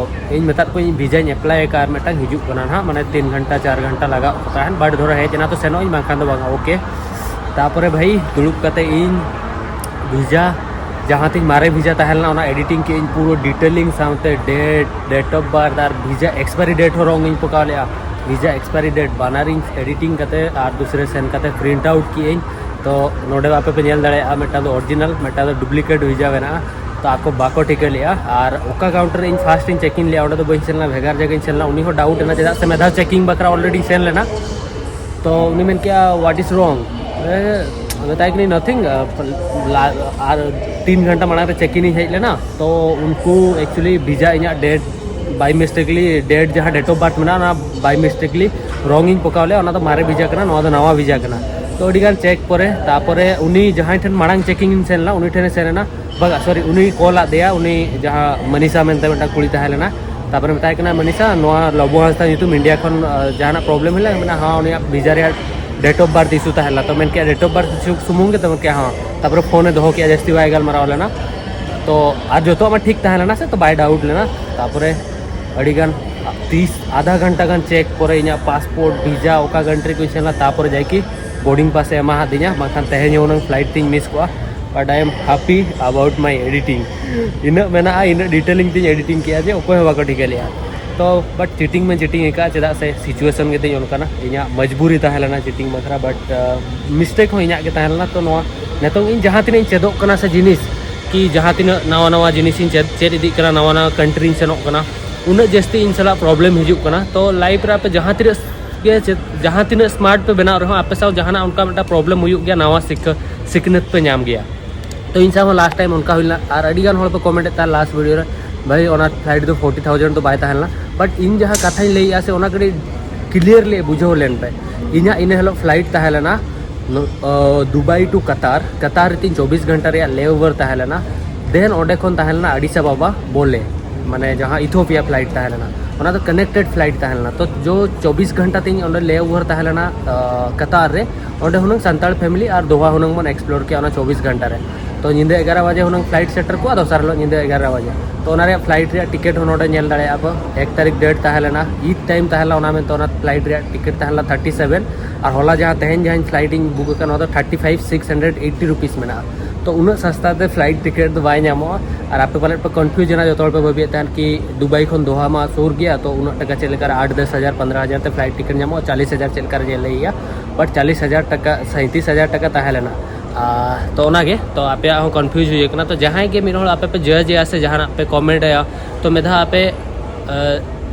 ᱤᱧ ᱢᱮᱛᱟᱫ ᱠᱚᱣᱟᱧ ᱵᱷᱤᱡᱟᱧ ᱮᱯᱞᱟᱭ ᱟᱠᱟᱫᱼᱟ, ᱟᱨ ᱢᱤᱫᱴᱟᱝ ᱦᱤᱡᱩᱜ ᱠᱟᱱᱟ ᱱᱟᱦᱟᱜ, ᱢᱟᱱᱮ ᱛᱤᱱ ᱜᱷᱚᱱᱴᱟ ᱪᱟᱨ ᱜᱷᱚᱱᱴᱟ ᱞᱟᱜᱟᱜ ᱛᱟᱦᱮᱱ, ᱵᱟᱴ ᱫᱷᱚᱨᱚ ᱦᱮᱡ ᱮᱱᱟ ᱛᱚ ᱥᱮᱱᱚᱜ ᱟᱹᱧ, ᱵᱟᱝᱠᱷᱟᱱ ᱫᱚ ᱵᱟᱝᱟ᱾ ᱳᱠᱮ, ᱛᱟᱯᱚᱨᱮ ᱵᱷᱟᱹᱭ ᱫᱩᱲᱩᱵ ᱠᱟᱛᱮ ᱤᱧ ᱵᱷᱤᱡᱟ ᱡᱟᱦᱟᱸ ᱛᱤᱧ ᱢᱟᱨᱮ ᱵᱷᱤᱡᱟ ᱛᱟᱦᱮᱸ ᱞᱮᱱᱟ, ᱚᱱᱟ ᱮᱰᱤᱴᱤᱝ ᱠᱮᱫ ᱟᱹᱧ ᱯᱩᱨᱟᱹ ᱰᱤᱴᱮᱞᱤᱝ ᱥᱟᱶᱛᱮ, ᱰᱮᱴ, ᱰᱮᱴ ᱚᱯᱷ ᱵᱟᱨᱛᱷ ᱟᱨ ᱵᱷᱤᱡᱟ ᱮᱠᱥᱯᱟᱭᱨᱤ ᱰᱮᱴ ᱦᱚᱸ ᱨᱚᱝ ᱤᱧ ᱯᱚᱠᱟᱣ ᱞᱮᱫᱼᱟ᱾ ᱵᱷᱤᱡᱟ ᱮᱠᱥᱯᱟᱭᱨᱤ ᱰᱮᱴ ᱵᱟᱱᱟᱨᱤᱧ ᱮᱰᱤᱴᱤᱝ ᱠᱟᱛᱮ ᱟᱨ ᱫᱩᱥᱨᱟᱹ ᱥᱮᱱ ᱠᱟᱛᱮ ᱯᱨᱤᱱᱴ ᱟᱣᱩᱴ ᱠᱮᱫ ᱟᱹᱧ᱾ ᱛᱚ ᱱᱚᱰᱮ ᱟᱯᱮ ᱯᱮ ᱧᱮᱞ ᱫᱟᱲᱮᱭᱟᱜᱼᱟ, ᱢᱤᱫᱴᱟᱝ ᱫᱚ ᱚᱨᱤᱡᱤᱱᱟᱞ, ᱢᱤᱫᱴᱟᱝ ᱫᱚ ᱰᱩᱯᱞᱤᱠᱮᱴ ᱵᱷᱤᱡᱟ ᱢᱮᱱᱟᱜᱼᱟ᱾ ᱛᱚ ᱟᱠᱚ ᱵᱟᱠᱚ ᱴᱷᱤᱠᱟᱹ ᱞᱮᱫᱼᱟ᱾ ᱟᱨ ᱚᱠᱟ ᱠᱟᱣᱩᱱᱴᱟᱨ ᱨᱮ ᱤᱧ ᱯᱷᱟᱥᱴ ᱤᱧ ᱪᱮᱠ ᱤᱱ ᱞᱮᱫᱼᱟ, ᱚᱸᱰᱮ ᱫᱚ ᱵᱟᱹᱧ ᱥᱮᱱ ᱞᱮᱱᱟ, ᱵᱷᱮᱜᱟᱨ ᱡᱟᱭᱜᱟᱧ ᱥᱮᱱ ᱞᱮᱱᱟ᱾ ᱩᱱᱤ ᱦᱚᱸ ᱰᱟᱣᱩᱴ ᱮᱱᱟ, ᱪᱮᱫᱟᱜ ᱥᱮ ᱢᱤᱫ ᱫᱷᱟᱣ ᱪᱮᱠᱤᱝ ᱵᱟᱠᱷᱨᱟ ᱚᱞᱨᱮᱰᱤᱧ ᱥᱮᱱ ᱞᱮᱱᱟ᱾ ᱛᱚ ᱩᱱᱤ ᱢᱮᱱ ᱠᱮᱜᱼᱟ, "What is wrong?" ᱢᱮᱛᱟᱭ ᱠᱟᱹᱱᱟᱹᱧ, "Nothing, ᱟᱨ ᱛᱤᱱ ᱜᱷᱚᱱᱴᱟ ᱢᱟᱲᱟᱝ ᱨᱮ ᱪᱮᱠ ᱤᱱ ᱤᱧ ᱦᱮᱡ ᱞᱮᱱᱟ, ᱛᱚ ᱩᱱᱠᱩ ᱮᱠᱪᱩᱭᱮᱞᱤ ᱵᱷᱤᱡᱟ ᱤᱧᱟᱹᱜ ᱰᱮᱴ ᱵᱟᱭ ᱢᱤᱥᱴᱮᱠᱞᱤ, ᱰᱮᱴ ᱡᱟᱦᱟᱸ ᱰᱮᱴ ᱚᱯᱷ ᱵᱟᱨᱛᱷ ᱢᱮᱱᱟᱜᱼᱟ, ᱚᱱᱟ ᱵᱟᱭ ᱢᱤᱥᱴᱮᱠᱞᱤ ᱨᱚᱝ ᱤᱧ ᱯᱚᱠᱟᱣ ᱞᱮᱫᱼᱟ, ᱚᱱᱟ ᱫᱚ ᱢᱟᱨᱮ ᱵᱷᱤᱡᱟ ᱠᱟᱱᱟ, ᱱᱚᱣᱟ ᱫᱚ ᱱᱟᱣᱟ ᱵᱷᱤᱡᱟ ᱠᱟᱱᱟ᱾" ᱛᱚ ᱟᱹᱰᱤ ᱜᱟᱱ ᱪᱮᱠ ᱯᱚᱨᱮ, ᱛᱟᱨᱯᱚᱨᱮ ᱩᱱᱤ ᱡᱟᱦᱟᱸᱭ ᱴᱷᱮᱱ ᱢᱟᱲᱟᱝ ᱪᱮᱠᱤᱝ ᱤᱧ ᱥᱮᱱ ᱞᱮᱱᱟ, ᱩᱱᱤ ᱴᱷᱮᱱᱮ ᱥᱮᱱ ᱮᱱᱟ, ᱵᱟᱝᱟ, ᱥᱚᱨᱤ, ᱩᱱᱤ ᱠᱚᱞ ᱟᱫ ᱫᱮᱭᱟ, ᱩᱱᱤ ᱡᱟᱦᱟᱸ ᱢᱟᱱᱤᱥᱟ ᱢᱮᱱᱛᱮ ᱢᱤᱫᱴᱟᱝ ᱠᱩᱲᱤ ᱛᱟᱦᱮᱸ ᱞᱮᱱᱟ᱾ ᱛᱟᱨᱯᱚᱨᱮ ᱢᱮᱛᱟᱭ ᱠᱟᱱᱟ, "ᱢᱟᱱᱤᱥᱟ, ᱱᱚᱣᱟ ᱞᱚᱵᱚ ᱦᱟᱸᱥᱫᱟ ᱧᱩᱛᱩᱢ, ᱤᱱᱰᱤᱭᱟ ᱠᱷᱚᱱ, ᱟᱸ, ᱡᱟᱦᱟᱱᱟᱜ ᱯᱨᱚᱵᱞᱮᱢ ᱦᱩᱭ ᱞᱮᱱᱟ?" ᱢᱮᱱᱟ, "ᱦᱚᱸ, ᱩᱱᱤᱭᱟᱜ ᱵᱷᱤᱡᱟ ᱨᱮᱭᱟᱜ ᱰᱮᱴ ᱚᱯᱷ ᱵᱟᱨᱛᱷ ᱤᱥᱩ ᱛᱟᱦᱮᱸ ᱞᱮᱱᱟ᱾" ᱛᱚ ᱢᱮᱱ ᱠᱮᱜᱼᱟ, "ᱰᱮᱴ ᱚᱯᱷ ᱵᱟᱨᱛᱷ ᱤᱥᱩ ᱥᱩᱢᱩᱝ ᱜᱮ?" ᱛᱚ ᱢᱮᱱ ᱠᱮᱜᱼᱟ, "ᱦᱚᱸ᱾" ᱛᱟᱨᱯᱚᱨᱮ ᱯᱷᱳᱱᱮ ᱫᱚᱦᱚ ᱠᱮᱜᱼᱟ, ᱡᱟᱹᱥᱛᱤ ᱵᱟᱭ ᱜᱟᱞᱢᱟᱨᱟᱣ ᱞᱮᱱᱟ᱾ ᱛᱚ ᱟᱨ ᱡᱚᱛᱚᱣᱟᱜ ᱢᱟ ᱴᱷᱤᱠ ᱛᱟᱦᱮᱸ ᱞᱮᱱᱟ ᱥᱮ, ᱛᱚ ᱵᱟᱭ ᱰᱟᱣᱩᱴ ᱞᱮᱱᱟ᱾ ᱛᱟᱨᱯᱚᱨᱮ ᱟᱹᱰᱤᱜᱟᱱ ᱛᱤᱥ ᱟᱫᱷᱟ ᱜᱷᱚᱱᱴᱟ ᱜᱟᱱ ᱪᱮᱠ ᱯᱚᱨᱮ ᱤᱧᱟᱹᱜ ᱯᱟᱥᱯᱳᱨᱴ, ᱵᱷᱤᱥᱟ, ᱚᱠᱟ ᱠᱟᱱᱴᱨᱤ ᱠᱚᱧ ᱥᱮᱱ ᱞᱮᱱᱟ, ᱛᱟᱯᱚᱨᱮ ᱡᱟᱭᱠᱤ ᱵᱳᱨᱰᱤᱝ ᱯᱟᱥᱮ ᱮᱢᱟ ᱦᱟᱫᱤᱧᱟ, ᱵᱟᱝᱠᱷᱟᱱ ᱛᱮᱦᱮᱧ ᱦᱚᱸ ᱦᱩᱱᱟᱹᱝ ᱯᱷᱞᱟᱭᱤᱴ ᱛᱤᱧ ᱢᱤᱥ ᱠᱚᱜᱼᱟ᱾ But I am happy about my editing. ᱤᱱᱟᱹᱜ ᱢᱮᱱᱟᱜᱼᱟ, ᱤᱱᱟᱹᱜ ᱰᱤᱴᱮᱞᱤᱝ ᱛᱤᱧ ᱮᱰᱤᱴᱤᱝ ᱠᱮᱜᱼᱟ ᱡᱮ ᱚᱠᱚᱭ ᱦᱚᱸ ᱵᱟᱠᱚ ᱴᱷᱤᱠᱟᱹ ᱞᱮᱜᱼᱟ᱾ ᱛᱚ ᱵᱟᱴ ᱪᱤᱴᱤᱝ ᱢᱟ ᱪᱤᱴᱤᱝ ᱟᱹᱭᱠᱟᱹᱜᱼᱟ, ᱪᱮᱫᱟᱜ ᱥᱮ ᱥᱤᱪᱩᱭᱮᱥᱚᱱ ᱜᱮᱛᱤᱧ ᱚᱱᱠᱟᱱᱟ, ᱤᱧᱟᱹᱜ ᱢᱚᱡᱽᱵᱩᱨᱤ ᱛᱟᱦᱮᱸ ᱞᱮᱱᱟ ᱪᱤᱴᱤᱝ ᱵᱟᱠᱷᱨᱟ, ᱵᱟᱴ ᱢᱤᱥᱴᱮᱠ ᱦᱚᱸ ᱤᱧᱟᱹᱜ ᱜᱮ ᱛᱟᱦᱮᱸ ᱞᱮᱱᱟ᱾ ᱛᱚ ᱱᱚᱣᱟ ᱱᱤᱛᱚᱝ ᱤᱧ ᱡᱟᱦᱟᱸ ᱛᱤᱱᱟᱹᱜ ᱤᱧ ᱪᱮᱫᱚᱜ ᱠᱟᱱᱟ ᱥᱮ ᱡᱤᱱᱤᱥ, ᱠᱤ ᱡᱟᱦᱟᱸ ᱛᱤᱱᱟᱹᱜ ᱱᱟᱣᱟ ᱱᱟᱣᱟ ᱡᱤᱱᱤᱥ ᱤᱧ ᱪᱮᱫ ᱪᱮᱫ ᱤᱫᱤᱜ ᱠᱟᱱᱟ, ᱱᱟᱣᱟ ᱱᱟᱣᱟ ᱠᱟᱱᱴᱨᱤᱧ ᱥᱮᱱᱚᱜ ᱠᱟᱱᱟ, ᱩᱱᱟᱹᱜ ᱡᱟᱹᱥᱛᱤ ᱤᱧ ᱥᱟᱞᱟᱜ ᱯᱨᱚᱵᱞᱮᱢ ᱦᱤᱡᱩᱜ ᱠᱟᱱᱟ᱾ ᱛᱚ ᱞᱟᱭᱤᱯᱷ ᱨᱮ ᱟᱯᱮ ᱡᱟᱦᱟᱸ ᱛᱤᱱᱟᱹᱜ ᱜᱮ ᱪᱮᱫ, ᱡᱟᱦᱟᱸ ᱛᱤᱱᱟᱹᱜ ᱥᱢᱟᱨᱴ ᱯᱮ ᱵᱮᱱᱟᱣ ᱨᱮᱦᱚᱸ, ᱟᱯᱮ ᱥᱟᱶ ᱡᱟᱦᱟᱱᱟᱜ ᱚᱱᱠᱟ ᱢᱤᱫᱴᱟᱝ ᱯᱨᱚᱵᱞᱮᱢ ᱦᱩᱭᱩᱜ ᱜᱮᱭᱟ, ᱱᱟᱣᱟ ᱥᱤᱠᱷᱟᱹ ᱥᱤᱠᱷᱱᱟᱹᱛ ᱯᱮ ᱧᱟᱢ ᱜᱮᱭᱟ᱾ ᱛᱚ ᱤᱧ ᱥᱟᱶ ᱦᱚᱸ ᱞᱟᱥᱴ ᱴᱟᱭᱤᱢ ᱚᱱᱠᱟ ᱦᱩᱭ ᱞᱮᱱᱟ, ᱟᱨ ᱟᱹᱰᱤ ᱜᱟᱱ ᱦᱚᱲ ᱯᱮ ᱠᱚᱢᱮᱱᱴ ᱮᱫ ᱛᱟᱦᱮᱸᱫ ᱞᱟᱥᱴ ᱵᱷᱤᱰᱤᱭᱳ ᱨᱮ, ᱵᱷᱟᱹᱭ ᱚᱱᱟ ᱯᱷᱞᱟᱭᱤᱴ ᱫᱚ ᱯᱷᱳᱨᱴᱤ ᱛᱷᱟᱣᱡᱮᱱᱰ ᱫᱚ ᱵᱟᱭ ᱛᱟᱦᱮᱸ ᱞᱮᱱᱟ᱾ ᱵᱟᱴ ᱤᱧ ᱡᱟᱦᱟᱸ ᱠᱟᱛᱷᱟᱧ ᱞᱟᱹᱭᱮᱜᱼᱟ ᱥᱮ, ᱚᱱᱟ ᱠᱟᱹᱴᱤᱡ ᱠᱞᱤᱭᱟᱨᱞᱤ ᱵᱩᱡᱷᱟᱹᱣ ᱞᱮᱱ ᱯᱮ᱾ ᱤᱧᱟᱹᱜ ᱤᱱᱟᱹ ᱦᱤᱞᱳᱜ ᱯᱷᱞᱟᱭᱤᱴ ᱛᱟᱦᱮᱸ ᱞᱮᱱᱟ ᱫᱩᱵᱟᱭ ᱴᱩ ᱠᱟᱛᱟᱨ᱾ ᱠᱟᱛᱟᱨ ᱨᱮ ᱛᱤᱧ ᱪᱚᱵᱵᱤᱥ ᱜᱷᱚᱱᱴᱟ ᱨᱮᱭᱟᱜ ᱞᱮ ᱳᱵᱷᱟᱨ ᱛᱟᱦᱮᱸ ᱞᱮᱱᱟ᱾ ᱫᱮᱱ ᱚᱸᱰᱮ ᱠᱷᱚᱱ ᱛᱟᱦᱮᱸ ᱞᱮᱱᱟ ᱟᱰᱤᱥ ᱟᱵᱟᱵᱟ ᱵᱚᱞᱮ, ᱢᱟᱱᱮ ᱡᱟᱦᱟᱸ ᱤᱛᱷᱳᱯᱤᱭᱟ ᱯᱷᱞᱟᱭᱤᱴ ᱛᱟᱦᱮᱸ ᱞᱮᱱᱟ, ᱚᱱᱟ ᱫᱚ ᱠᱟᱱᱮᱠᱴᱮᱰ ᱯᱷᱞᱟᱭᱤᱴ ᱛᱟᱦᱮᱸ ᱞᱮᱱᱟ᱾ ᱛᱚ ᱡᱚ ᱪᱚᱵᱵᱤᱥ ᱜᱷᱚᱱᱴᱟ ᱛᱤᱧ ᱚᱸᱰᱮ ᱞᱮ ᱳᱵᱷᱟᱨ ᱛᱟᱦᱮᱸ ᱞᱮᱱᱟ ᱟᱸ, ᱠᱟᱛᱟᱨ ᱨᱮ᱾ ᱚᱸᱰᱮ ᱦᱩᱱᱟᱹᱝ ᱥᱟᱱᱛᱟᱲ ᱯᱷᱮᱢᱤᱞᱤ ᱟᱨ ᱫᱳᱦᱟ ᱦᱩᱱᱟᱹᱝ ᱵᱚᱱ ᱮᱠᱥᱯᱞᱳᱨ ᱠᱮᱭᱟ ᱚᱱᱟ ᱪᱚᱵᱵᱤᱥ ᱜᱷᱚᱱᱴᱟ ᱨᱮ᱾ ᱛᱚ ᱧᱤᱫᱟᱹ ᱮᱜᱟᱨᱚ ᱵᱟᱡᱮ ᱦᱩᱱᱟᱹᱝ ᱯᱷᱞᱟᱭᱤᱴ ᱥᱮᱴᱮᱨ ᱠᱚᱜᱼᱟ ᱫᱚᱥᱟᱨ ᱦᱤᱞᱳᱜ ᱧᱤᱫᱟᱹ ᱮᱜᱟᱨᱚ ᱵᱟᱡᱮ᱾ ᱛᱚ ᱚᱱᱟ ᱨᱮᱭᱟᱜ ᱯᱷᱞᱟᱭᱤᱴ ᱨᱮᱭᱟᱜ ᱴᱤᱠᱤᱴ ᱦᱚᱸ ᱱᱚᱰᱮ ᱧᱮᱞ ᱫᱟᱲᱮᱭᱟᱜᱼᱟ ᱯᱮ, ᱮᱠ ᱛᱟᱹᱨᱤᱠᱷ ᱰᱮᱴ ᱛᱟᱦᱮᱸ ᱞᱮᱱᱟ, ᱤᱫ ᱴᱟᱭᱤᱢ ᱛᱟᱦᱮᱸ ᱞᱮᱱᱟ, ᱚᱱᱟ ᱢᱮᱱᱛᱮ ᱚᱱᱟ ᱯᱷᱞᱟᱭᱤᱴ ᱨᱮᱭᱟᱜ ᱴᱤᱠᱤᱴ ᱛᱟᱦᱮᱸ ᱞᱮᱱᱟ ᱛᱷᱟᱨᱴᱤ ᱥᱮᱵᱷᱮᱱ᱾ ᱟᱨ ᱦᱚᱞᱟ ᱡᱟᱦᱟᱸ ᱛᱮᱦᱮᱧ ᱡᱟᱦᱟᱸᱧ ᱯᱷᱞᱟᱭᱤᱴ ᱤᱧ ᱵᱩᱠ ᱟᱠᱟᱫ, ᱱᱚᱣᱟ ᱫᱚ thirty five six hundred eighty rupees ᱢᱮᱱᱟᱜᱼᱟ᱾ ᱛᱚ ᱩᱱᱟᱹᱜ ᱥᱟᱥᱛᱟ ᱛᱮ ᱯᱷᱞᱟᱭᱤᱴ ᱴᱤᱠᱤᱴ ᱫᱚ ᱵᱟᱭ ᱧᱟᱢᱚᱜᱼᱟ᱾ ᱟᱨ ᱟᱯᱮ ᱯᱟᱞᱮᱫ ᱯᱮ ᱠᱚᱱᱯᱷᱤᱭᱩᱡᱽ ᱮᱱᱟ, ᱡᱚᱛᱚ ᱦᱚᱲ ᱯᱮ ᱵᱷᱟᱹᱵᱤᱭᱮᱫ ᱛᱟᱦᱮᱱ ᱠᱤ ᱫᱩᱵᱟᱭ ᱠᱷᱚᱱ ᱫᱳᱦᱟ ᱢᱟ ᱥᱩᱨ ᱜᱮᱭᱟ, ᱛᱚ ᱩᱱᱟᱹᱜ ᱴᱟᱠᱟ ᱪᱮᱫ ᱞᱮᱠᱟᱨᱮ ᱟᱴ ᱫᱚᱥ ᱦᱟᱡᱟᱨ ᱯᱚᱱᱫᱽᱨᱚ ᱦᱟᱡᱟᱨ ᱛᱮ ᱯᱷᱞᱟᱭᱤᱴ ᱴᱤᱠᱤᱴ ᱧᱟᱢᱚᱜᱼᱟ, ᱪᱟᱞᱤᱥ ᱦᱟᱡᱟᱨ ᱪᱮᱫ ᱞᱮᱠᱟᱨᱮ ᱧᱮᱞ ᱞᱟᱹᱭᱮᱜᱼᱟ᱾ ᱵᱟᱴ ᱪᱟᱞᱤᱥ ᱦᱟᱡᱟᱨ ᱴᱟᱠᱟ, ᱥᱟᱸᱭᱛᱨᱤᱥ ᱦᱟᱡᱟᱨ ᱴᱟᱠᱟ ᱛᱟᱦᱮᱸ ᱞᱮᱱᱟ᱾ ᱟᱨ ᱛᱚ ᱚᱱᱟᱜᱮ, ᱛᱚ ᱟᱯᱮᱭᱟᱜ ᱦᱚᱸ ᱠᱚᱱᱯᱷᱤᱭᱩᱡᱽ ᱦᱩᱭ ᱠᱟᱱᱟ᱾ ᱛᱚ ᱡᱟᱦᱟᱸᱭ ᱜᱮ ᱢᱤᱫ ᱦᱚᱲ ᱟᱯᱮ ᱯᱮ ᱡᱟᱡᱽ ᱮᱭᱟ ᱥᱮ ᱡᱟᱦᱟᱱᱟᱜ ᱯᱮ ᱠᱚᱢᱮᱱᱴ ᱟᱭᱟ, ᱛᱚ ᱢᱤᱫ ᱫᱷᱟᱣ ᱟᱯᱮ ᱟᱸ,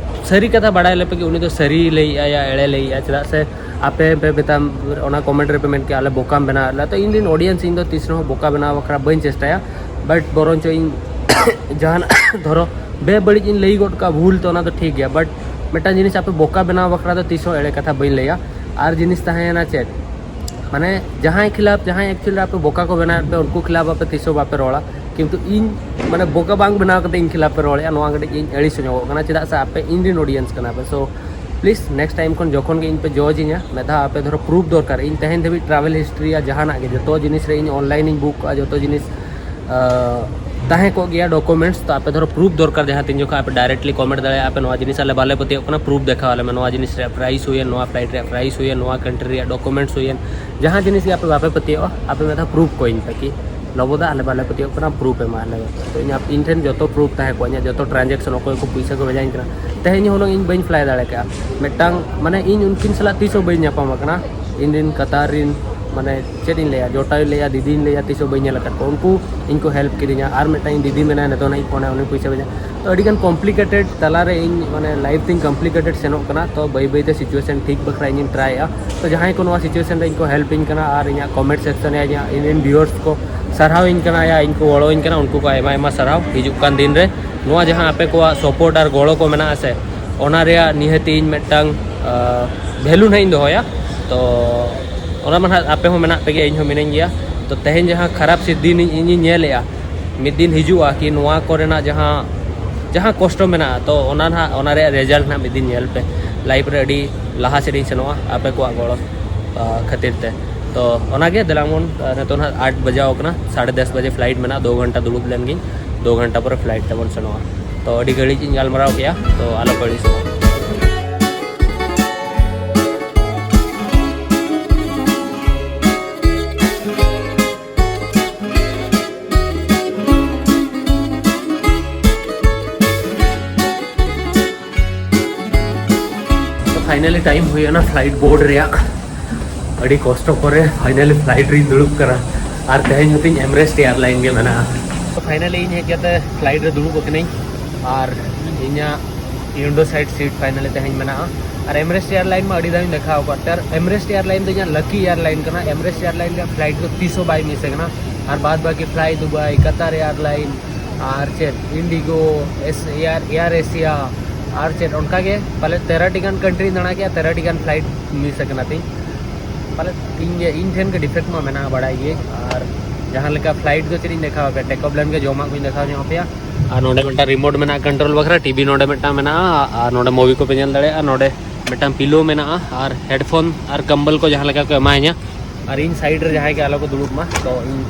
ᱥᱟᱹᱨᱤ ᱠᱟᱛᱷᱟ ᱵᱟᱲᱟᱭ ᱞᱮᱯᱮ ᱠᱤ ᱩᱱᱤ ᱫᱚ ᱥᱟᱹᱨᱤ ᱞᱟᱹᱭᱮᱜᱼᱟ ᱭᱟ ᱮᱲᱮ ᱞᱟᱹᱭᱮᱜᱼᱟ᱾ ᱪᱮᱫᱟᱜ ᱥᱮ ᱟᱯᱮ ᱯᱮ ᱢᱮᱛᱟᱢ, ᱚᱱᱟ ᱠᱚᱢᱮᱱᱴ ᱨᱮᱯᱮ ᱢᱮᱱ ᱠᱮᱜᱼᱟ ᱟᱞᱮ ᱵᱚᱠᱟᱢ ᱵᱮᱱᱟᱣ ᱞᱮᱭᱟ᱾ ᱛᱚ ᱤᱧ ᱨᱮᱱ ᱚᱰᱤᱭᱮᱱᱥ ᱤᱧ ᱫᱚ ᱛᱤᱥ ᱨᱮᱦᱚᱸ ᱵᱚᱠᱟ ᱵᱮᱱᱟᱣ ᱵᱟᱠᱷᱨᱟ ᱵᱟᱹᱧ ᱪᱮᱥᱴᱟᱭᱟ᱾ ᱵᱟᱴ ᱵᱚᱨᱚᱱᱪᱚ ᱤᱧ ᱡᱟᱦᱟᱱᱟᱜ ᱫᱷᱚᱨᱚ ᱵᱮᱵᱟᱹᱲᱤᱡ ᱤᱧ ᱞᱟᱹᱭ ᱜᱚᱫ ᱠᱟᱜᱼᱟ ᱵᱷᱩᱞ, ᱛᱚ ᱚᱱᱟ ᱫᱚ ᱴᱷᱤᱠ ᱜᱮᱭᱟ᱾ ᱵᱟᱴ ᱢᱤᱫᱴᱟᱝ ᱡᱤᱱᱤᱥ ᱟᱯᱮ ᱵᱚᱠᱟ ᱵᱮᱱᱟᱣ ᱵᱟᱠᱷᱨᱟ ᱫᱚ ᱛᱤᱥ ᱦᱚᱸ ᱮᱲᱮ ᱠᱟᱛᱷᱟ ᱵᱟᱹᱧ ᱞᱟᱹᱭᱟ᱾ ᱟᱨ ᱡᱤᱱᱤᱥ ᱛᱟᱦᱮᱸᱭᱮᱱᱟ ᱪᱮᱫ, ᱢᱟᱱᱮ ᱡᱟᱦᱟᱸᱭ ᱠᱷᱤᱞᱟᱯ, ᱡᱟᱦᱟᱸᱭ ᱮᱠᱪᱩᱭᱮᱞ ᱨᱮ ᱟᱯᱮ ᱵᱚᱠᱟ ᱠᱚ ᱵᱮᱱᱟᱣᱮᱫ ᱯᱮ, ᱩᱱᱠᱩ ᱠᱷᱤᱞᱟᱯ ᱟᱯᱮ ᱛᱤᱥ ᱦᱚᱸ ᱵᱟᱯᱮ ᱨᱚᱲᱟ᱾ ᱠᱤᱱᱛᱩ ᱤᱧ, ᱢᱟᱱᱮ ᱵᱚᱠᱟ ᱵᱟᱝ ᱵᱮᱱᱟᱣ ᱠᱟᱛᱮ ᱤᱧ ᱠᱷᱤᱞᱟᱯ ᱯᱮ ᱨᱚᱲᱮᱫᱼᱟ, ᱱᱚᱣᱟ ᱠᱟᱹᱴᱤᱡ ᱤᱧ ᱟᱹᱲᱤᱥ ᱧᱚᱜᱚᱜ ᱠᱟᱱᱟ᱾ ᱪᱮᱫᱟᱜ ᱥᱮ ᱟᱯᱮ ᱤᱧ ᱨᱮᱱ ᱚᱰᱤᱭᱮᱱᱥ ᱠᱟᱱᱟ ᱯᱮ᱾ ᱥᱳ ᱯᱞᱤᱡᱽ ᱱᱮᱠᱥᱴ ᱴᱟᱭᱤᱢ ᱠᱷᱚᱱ ᱡᱚᱠᱷᱚᱱ ᱜᱮ ᱤᱧ ᱯᱮ ᱡᱟᱡᱽ ᱤᱧᱟ, ᱢᱤᱫ ᱫᱷᱟᱣ ᱟᱯᱮ ᱫᱷᱚᱨᱚ ᱯᱨᱩᱯᱷ ᱫᱚᱨᱠᱟᱨ᱾ ᱤᱧ ᱛᱮᱦᱮᱧ ᱫᱷᱟᱹᱵᱤᱡ ᱴᱨᱟᱵᱷᱮᱞ ᱦᱤᱥᱴᱨᱤ ᱭᱟ ᱡᱟᱦᱟᱱᱟᱜ ᱜᱮ, ᱡᱚᱛᱚ ᱡᱤᱱᱤᱥ ᱨᱮ ᱤᱧ ᱚᱱᱞᱟᱭᱤᱱ ᱤᱧ ᱵᱩᱠ ᱠᱟᱜᱼᱟ, ᱡᱚᱛᱚ ᱡᱤᱱᱤᱥ ᱟᱸ, ᱛᱟᱦᱮᱸ ᱠᱚᱜ ᱜᱮᱭᱟ ᱰᱚᱠᱩᱢᱮᱱᱴᱥ᱾ ᱛᱚ ᱟᱯᱮ ᱫᱷᱚᱨᱚ ᱯᱨᱩᱯᱷ ᱫᱚᱨᱠᱟᱨ, ᱡᱟᱦᱟᱸ ᱛᱤᱱ ᱡᱚᱠᱷᱚᱱ ᱟᱯᱮ ᱰᱟᱭᱨᱮᱠᱴᱞᱤ ᱠᱚᱢᱮᱱᱴ ᱫᱟᱲᱮᱭᱟᱜᱼᱟ ᱯᱮ, "ᱱᱚᱣᱟ ᱡᱤᱱᱤᱥ ᱟᱞᱮ ᱵᱟᱞᱮ ᱯᱟᱹᱛᱭᱟᱹᱜ ᱠᱟᱱᱟ, ᱯᱨᱩᱯᱷ ᱫᱮᱠᱷᱟᱣ ᱟᱞᱮ ᱢᱮ, ᱱᱚᱣᱟ ᱡᱤᱱᱤᱥ ᱨᱮᱭᱟᱜ ᱯᱨᱟᱭᱤᱥ ᱦᱩᱭᱮᱱ, ᱱᱚᱣᱟ ᱠᱟᱱᱴᱨᱤ ᱨᱮᱭᱟᱜ ᱯᱨᱟᱭᱤᱥ ᱦᱩᱭᱮᱱ, ᱱᱚᱣᱟ ᱠᱟᱱᱴᱨᱤ ᱨᱮᱭᱟᱜ ᱰᱚᱠᱩᱢᱮᱱᱴᱥ ᱦᱩᱭᱮᱱ", ᱡᱟᱦᱟᱸ ᱡᱤᱱᱤᱥ ᱜᱮ ᱟᱯᱮ ᱵᱟᱯᱮ ᱯᱟᱹᱛᱭᱟᱹᱜᱼᱟ, ᱟᱯᱮ ᱢᱤᱫ ᱫᱷᱟᱣ ᱯᱨᱩᱯᱷ ᱠᱚ ᱤᱧ ᱯᱮ ᱠᱤ, "ᱞᱚᱵᱚ ᱫᱟ, ᱟᱞᱮ ᱵᱟᱞᱮ ᱯᱟᱹᱛᱭᱟᱹᱜ ᱠᱟᱱᱟ, ᱯᱨᱩᱯᱷ ᱮᱢᱟ ᱞᱮ ᱢᱮ᱾" ᱛᱚ ᱤᱧᱟᱹᱜ, ᱤᱧ ᱴᱷᱮᱱ ᱡᱚᱛᱚ ᱯᱨᱩᱯᱷ ᱛᱟᱦᱮᱸ ᱠᱚᱜᱼᱟ, ᱤᱧᱟᱹᱜ ᱡᱚᱛᱚ ᱴᱨᱟᱱᱡᱮᱠᱥᱚᱱ, ᱚᱠᱚᱭ ᱠᱚ ᱯᱩᱭᱥᱟᱹ ᱠᱚ ᱵᱷᱮᱡᱟᱧ ᱠᱟᱱᱟ᱾ ᱛᱮᱦᱮᱧ ᱦᱩᱱᱟᱹᱝ ᱤᱧ ᱵᱟᱹᱧ ᱯᱷᱞᱟᱭ ᱫᱟᱲᱮ ᱠᱮᱜᱼᱟ, ᱢᱤᱫᱴᱟᱝ, ᱢᱟᱱᱮ, ᱤᱧ ᱩᱱᱠᱤᱱ ᱥᱟᱞᱟᱜ ᱛᱤᱥ ᱦᱚᱸ ᱵᱟᱹᱧ ᱧᱟᱯᱟᱢ ᱟᱠᱟᱱᱟ᱾ ᱤᱧ ᱨᱮᱱ ᱠᱟᱛᱟᱨ ᱨᱮᱱ, ᱢᱟᱱᱮ, ᱪᱮᱫ ᱤᱧ ᱞᱟᱹᱭᱟ, ᱡᱚᱴᱟᱣ ᱤᱧ ᱞᱟᱹᱭᱟ, ᱫᱤᱫᱤᱧ ᱞᱟᱹᱭᱟ, ᱛᱤᱥ ᱦᱚᱸ ᱵᱟᱹᱧ ᱧᱮᱞ ᱟᱠᱟᱫ ᱠᱚᱣᱟ᱾ ᱩᱱᱠᱩ ᱤᱧ ᱠᱚ ᱦᱮᱞᱯ ᱠᱤᱫᱤᱧᱟ᱾ ᱟᱨ ᱢᱤᱫᱴᱟᱝ ᱤᱧ ᱫᱤᱫᱤ ᱢᱮᱱᱟᱭᱟ, ᱱᱤᱛᱚᱜ ᱱᱟᱜ ᱤᱧ ᱯᱷᱳᱱᱟ, ᱩᱱᱤ ᱯᱩᱭᱥᱟᱹ ᱵᱷᱮᱡᱟ᱾ ᱛᱚ ᱟᱹᱰᱤ ᱜᱟᱱ ᱠᱚᱢᱯᱞᱤᱠᱮᱴᱮᱰ ᱛᱟᱞᱟ ᱨᱮ ᱤᱧ, ᱢᱟᱱᱮ, ᱞᱟᱭᱤᱯᱷ ᱛᱤᱧ ᱠᱚᱢᱯᱞᱤᱠᱮᱴᱮᱰ ᱥᱮᱱᱚᱜ ᱠᱟᱱᱟ᱾ ᱛᱚ ᱵᱟᱹᱭ ᱵᱟᱹᱭ ᱛᱮ ᱥᱤᱪᱩᱭᱮᱥᱚᱱ ᱴᱷᱤᱠ ᱵᱟᱠᱷᱨᱟ ᱤᱧᱤᱧ ᱴᱨᱟᱭᱮᱜᱼᱟ᱾ ᱛᱚ ᱡᱟᱦᱟᱸᱭ ᱠᱚ ᱱᱚᱣᱟ ᱥᱤᱪᱩᱭᱮᱥᱚᱱ ᱨᱮ ᱤᱧ ᱠᱚ ᱦᱮᱞᱯ ᱤᱧ ᱠᱟᱱᱟ ᱟᱨ ᱤᱧᱟᱹᱜ ᱠᱚᱢᱮᱱᱴ ᱥᱮᱠᱥᱚᱱ ᱨᱮ ᱤᱧᱟᱹᱜ, ᱤᱧ ᱨᱮᱱ ᱵᱷᱤᱭᱩᱣᱟᱨᱥ ᱠᱚ ᱥᱟᱨᱦᱟᱣ ᱤᱧ ᱠᱟᱱᱟ ᱭᱟ ᱤᱧ ᱠᱚ ᱜᱚᱲᱚ ᱤᱧ ᱠᱟᱱᱟ, ᱩᱱᱠᱩ ᱠᱚ ᱟᱭᱢᱟ ᱟᱭᱢᱟ ᱥᱟᱨᱦᱟᱣ᱾ ᱦᱤᱡᱩᱜ ᱠᱟᱱ ᱫᱤᱱ ᱨᱮ ᱱᱚᱣᱟ ᱡᱟᱦᱟᱸ ᱟᱯᱮ ᱠᱚᱣᱟᱜ ᱥᱟᱯᱳᱨᱴ ᱟᱨ ᱜᱚᱲᱚ ᱠᱚ ᱢᱮᱱᱟᱜᱼᱟ ᱥᱮ, ᱚᱱᱟ ᱨᱮᱭᱟᱜ ᱱᱤᱦᱟᱹᱛᱤ ᱤᱧ ᱢᱤᱫᱴᱟᱝ, ᱟᱸ, ᱵᱷᱮᱞᱩ ᱱᱟᱦᱟᱜ ᱤᱧ ᱫᱚᱦᱚᱭᱟ᱾ ᱛᱚ ᱚᱱᱟ ᱢᱟ ᱱᱟᱦᱟᱜ ᱟᱯᱮ ᱦᱚᱸ ᱢᱮᱱᱟᱜ ᱯᱮᱜᱮᱭᱟ, ᱤᱧ ᱦᱚᱸ ᱢᱤᱱᱟᱹᱧ ᱜᱮᱭᱟ᱾ ᱛᱚ ᱛᱮᱦᱮᱧ ᱡᱟᱦᱟᱸ ᱠᱷᱟᱨᱟᱯ ᱥᱤ ᱫᱤᱱ ᱤᱧ, ᱤᱧᱤᱧ ᱧᱮᱞᱮᱜᱼᱟ, ᱢᱤᱫ ᱫᱤᱱ ᱦᱤᱡᱩᱜᱼᱟ ᱠᱤ ᱱᱚᱣᱟ ᱠᱚᱨᱮᱱᱟᱜ ᱡᱟᱦᱟᱸ, ᱡᱟᱦᱟᱸ ᱠᱚᱥᱴᱚ ᱢᱮᱱᱟᱜᱼᱟ, ᱛᱚ ᱚᱱᱟ ᱱᱟᱦᱟᱜ, ᱚᱱᱟ ᱨᱮᱭᱟᱜ ᱨᱮᱡᱟᱞᱴ ᱱᱟᱦᱟᱜ ᱢᱤᱫ ᱫᱤᱱ ᱧᱮᱞ ᱯᱮ᱾ ᱞᱟᱭᱤᱯᱷ ᱨᱮ ᱟᱹᱰᱤ ᱞᱟᱦᱟ ᱥᱮᱫ ᱤᱧ ᱥᱮᱱᱚᱜᱼᱟ ᱟᱯᱮ ᱠᱚᱣᱟᱜ ᱜᱚᱲᱚ, ᱟᱸ, ᱠᱷᱟᱹᱛᱤᱨ ᱛᱮ᱾ ᱛᱚ ᱚᱱᱟᱜᱮ ᱫᱮᱞᱟ ᱵᱚᱱ, ᱟᱸ, ᱱᱤᱛᱚᱜ ᱱᱟᱦᱟᱜ ᱟᱴ ᱵᱟᱡᱟᱣ ᱠᱟᱱᱟ, ᱥᱟᱲᱮ ᱫᱚᱥ ᱵᱟᱡᱮ ᱯᱷᱞᱟᱭᱤᱴ ᱢᱮᱱᱟᱜᱼᱟ, ᱫᱩ ᱜᱷᱚᱱᱴᱟ ᱫᱩᱲᱩᱵ ᱞᱮᱱ ᱜᱤᱧ, ᱫᱩ ᱜᱷᱚᱱᱴᱟ ᱯᱚᱨᱮ ᱯᱷᱞᱟᱭᱤᱴ ᱛᱮᱵᱚᱱ ᱥᱮᱱᱚᱜᱼᱟ᱾ ᱛᱚ ᱟᱹᱰᱤ ᱜᱷᱟᱹᱲᱤᱡ ᱤᱧ ᱜᱟᱞᱢᱟᱨᱟᱣ ᱠᱮᱜᱼᱟ, ᱛᱚ ᱟᱞᱚ ᱯᱮ ᱟᱹᱲᱤᱥᱚᱜᱼᱟ᱾ ᱛᱚ ᱯᱷᱟᱭᱱᱟᱞᱤ ᱴᱟᱭᱤᱢ ᱦᱩᱭ ᱮᱱᱟ ᱯᱷᱞᱟᱭᱤᱴ ᱵᱳᱨᱰ ᱨᱮᱭᱟᱜ᱾ ᱟᱹᱰᱤ ᱠᱚᱥᱴᱚ ᱯᱚᱨᱮ ᱯᱷᱟᱭᱱᱟᱞᱤ ᱯᱷᱞᱟᱭᱤᱴ ᱨᱤᱧ ᱫᱩᱲᱩᱵ ᱠᱟᱱᱟ᱾ ᱟᱨ ᱛᱮᱦᱮᱧ ᱦᱚᱸᱛᱤᱧ ᱮᱢᱨᱮᱥᱴ ᱮᱭᱟᱨᱞᱟᱭᱤᱱ ᱜᱮ ᱢᱮᱱᱟᱜᱼᱟ᱾ ᱛᱚ ᱯᱷᱟᱭᱱᱟᱞᱤ ᱤᱧ ᱦᱮᱡ ᱠᱟᱛᱮ ᱯᱷᱞᱟᱭᱤᱴ ᱨᱮ ᱫᱩᱲᱩᱵ ᱟᱠᱟᱱᱟᱹᱧ ᱟᱨ ᱤᱧᱟᱹᱜ ᱩᱭᱤᱱᱰᱳ ᱥᱟᱭᱤᱰ ᱥᱤᱴ ᱯᱷᱟᱭᱱᱟᱞᱤ ᱛᱮᱦᱮᱧ ᱢᱮᱱᱟᱜᱼᱟ᱾ ᱟᱨ ᱮᱢᱨᱮᱥᱴ ᱮᱭᱟᱨᱞᱟᱭᱤᱱ ᱢᱟ ᱟᱹᱰᱤ ᱫᱷᱟᱣ ᱤᱧ ᱫᱮᱠᱷᱟᱣ ᱟᱠᱟᱫ ᱛᱮ, ᱟᱨ ᱮᱢᱨᱮᱥᱴ ᱮᱭᱟᱨᱞᱟᱭᱤᱱ ᱫᱚ ᱤᱧᱟᱹᱜ ᱞᱟᱠᱤ ᱮᱭᱟᱨᱞᱟᱭᱤᱱ ᱠᱟᱱᱟ᱾ ᱮᱢᱨᱮᱥᱴ ᱮᱭᱟᱨᱞᱟᱭᱤᱱ ᱨᱮᱭᱟᱜ ᱯᱷᱞᱟᱭᱤᱴ ᱫᱚ ᱛᱤᱥ ᱦᱚᱸ ᱵᱟᱭ ᱢᱤᱥ ᱟᱠᱟᱱᱟ᱾ ᱟᱨ ᱵᱟᱫ ᱵᱟᱹᱠᱤ ᱯᱷᱞᱟᱭ ᱫᱩᱵᱟᱭ, ᱠᱟᱛᱟᱨ ᱮᱭᱟᱨᱞᱟᱭᱤᱱ, ᱟᱨ ᱪᱮᱫ, ᱤᱱᱰᱤᱜᱳ, ᱮᱥ, ᱮᱭᱟᱨ, ᱮᱭᱟᱨ ᱮᱥᱤᱭᱟ, ᱟᱨ ᱪᱮᱫ, ᱚᱱᱠᱟ ᱜᱮ ᱯᱟᱞᱮ ᱛᱮᱨᱚ ᱴᱤ ᱜᱟᱱ ᱠᱟᱱᱴᱨᱤᱧ ᱫᱟᱬᱟ ᱠᱮᱜᱼᱟ, ᱛᱮᱨᱚ ᱴᱤ ᱜᱟᱱ ᱯᱷᱞᱟᱭᱤᱴ ᱢᱤᱥ ᱟᱠᱟᱱᱟ ᱛᱤᱧ᱾ ᱯᱟᱞᱮ ᱤᱧ ᱜᱮ, ᱤᱧ ᱴᱷᱮᱱ ᱜᱮ ᱰᱤᱯᱷᱮᱠᱴ ᱢᱟ ᱢᱮᱱᱟᱜᱼᱟ, ᱵᱟᱲᱟᱭ ᱜᱮ᱾ ᱟᱨ ᱡᱟᱦᱟᱸ ᱞᱮᱠᱟ ᱯᱷᱞᱟᱭᱤᱴ ᱫᱚ ᱪᱮᱫ ᱤᱧ ᱫᱮᱠᱷᱟᱣ ᱟᱯᱮᱭᱟ, ᱴᱮᱠ ᱚᱯᱷ ᱞᱮᱱ ᱜᱮ ᱡᱚᱢᱟᱜ ᱠᱚᱧ ᱫᱮᱠᱷᱟᱣ ᱧᱚᱜ ᱟᱯᱮᱭᱟ᱾ ᱟᱨ ᱱᱚᱰᱮ ᱢᱤᱫᱴᱟᱝ ᱨᱤᱢᱳᱴ ᱢᱮᱱᱟᱜᱼᱟ ᱠᱚᱱᱴᱨᱳᱞ ᱵᱟᱠᱷᱨᱟ, ᱴᱤᱵᱷᱤ ᱱᱚᱰᱮ ᱢᱤᱫᱴᱟᱝ ᱢᱮᱱᱟᱜᱼᱟ, ᱟᱨ ᱱᱚᱰᱮ ᱢᱩᱵᱷᱤ ᱠᱚᱯᱮ ᱧᱮᱞ ᱫᱟᱲᱮᱭᱟᱜᱼᱟ᱾ ᱱᱚᱰᱮ ᱢᱤᱫᱴᱟᱝ ᱯᱤᱞᱳ ᱢᱮᱱᱟᱜᱼᱟ ᱟᱨ ᱦᱮᱰᱯᱷᱳᱱ ᱟᱨ ᱠᱚᱢᱵᱚᱞ ᱠᱚ ᱡᱟᱦᱟᱸ ᱞᱮᱠᱟ ᱠᱚ ᱮᱢᱟᱧᱟ, ᱟᱨ ᱤᱧ ᱥᱟᱭᱤᱰ ᱨᱮ ᱡᱟᱦᱟᱸᱭ ᱜᱮ ᱟᱞᱚ ᱠᱚ ᱫᱩᱲᱩᱵ ᱢᱟ, ᱛᱚ ᱤᱧ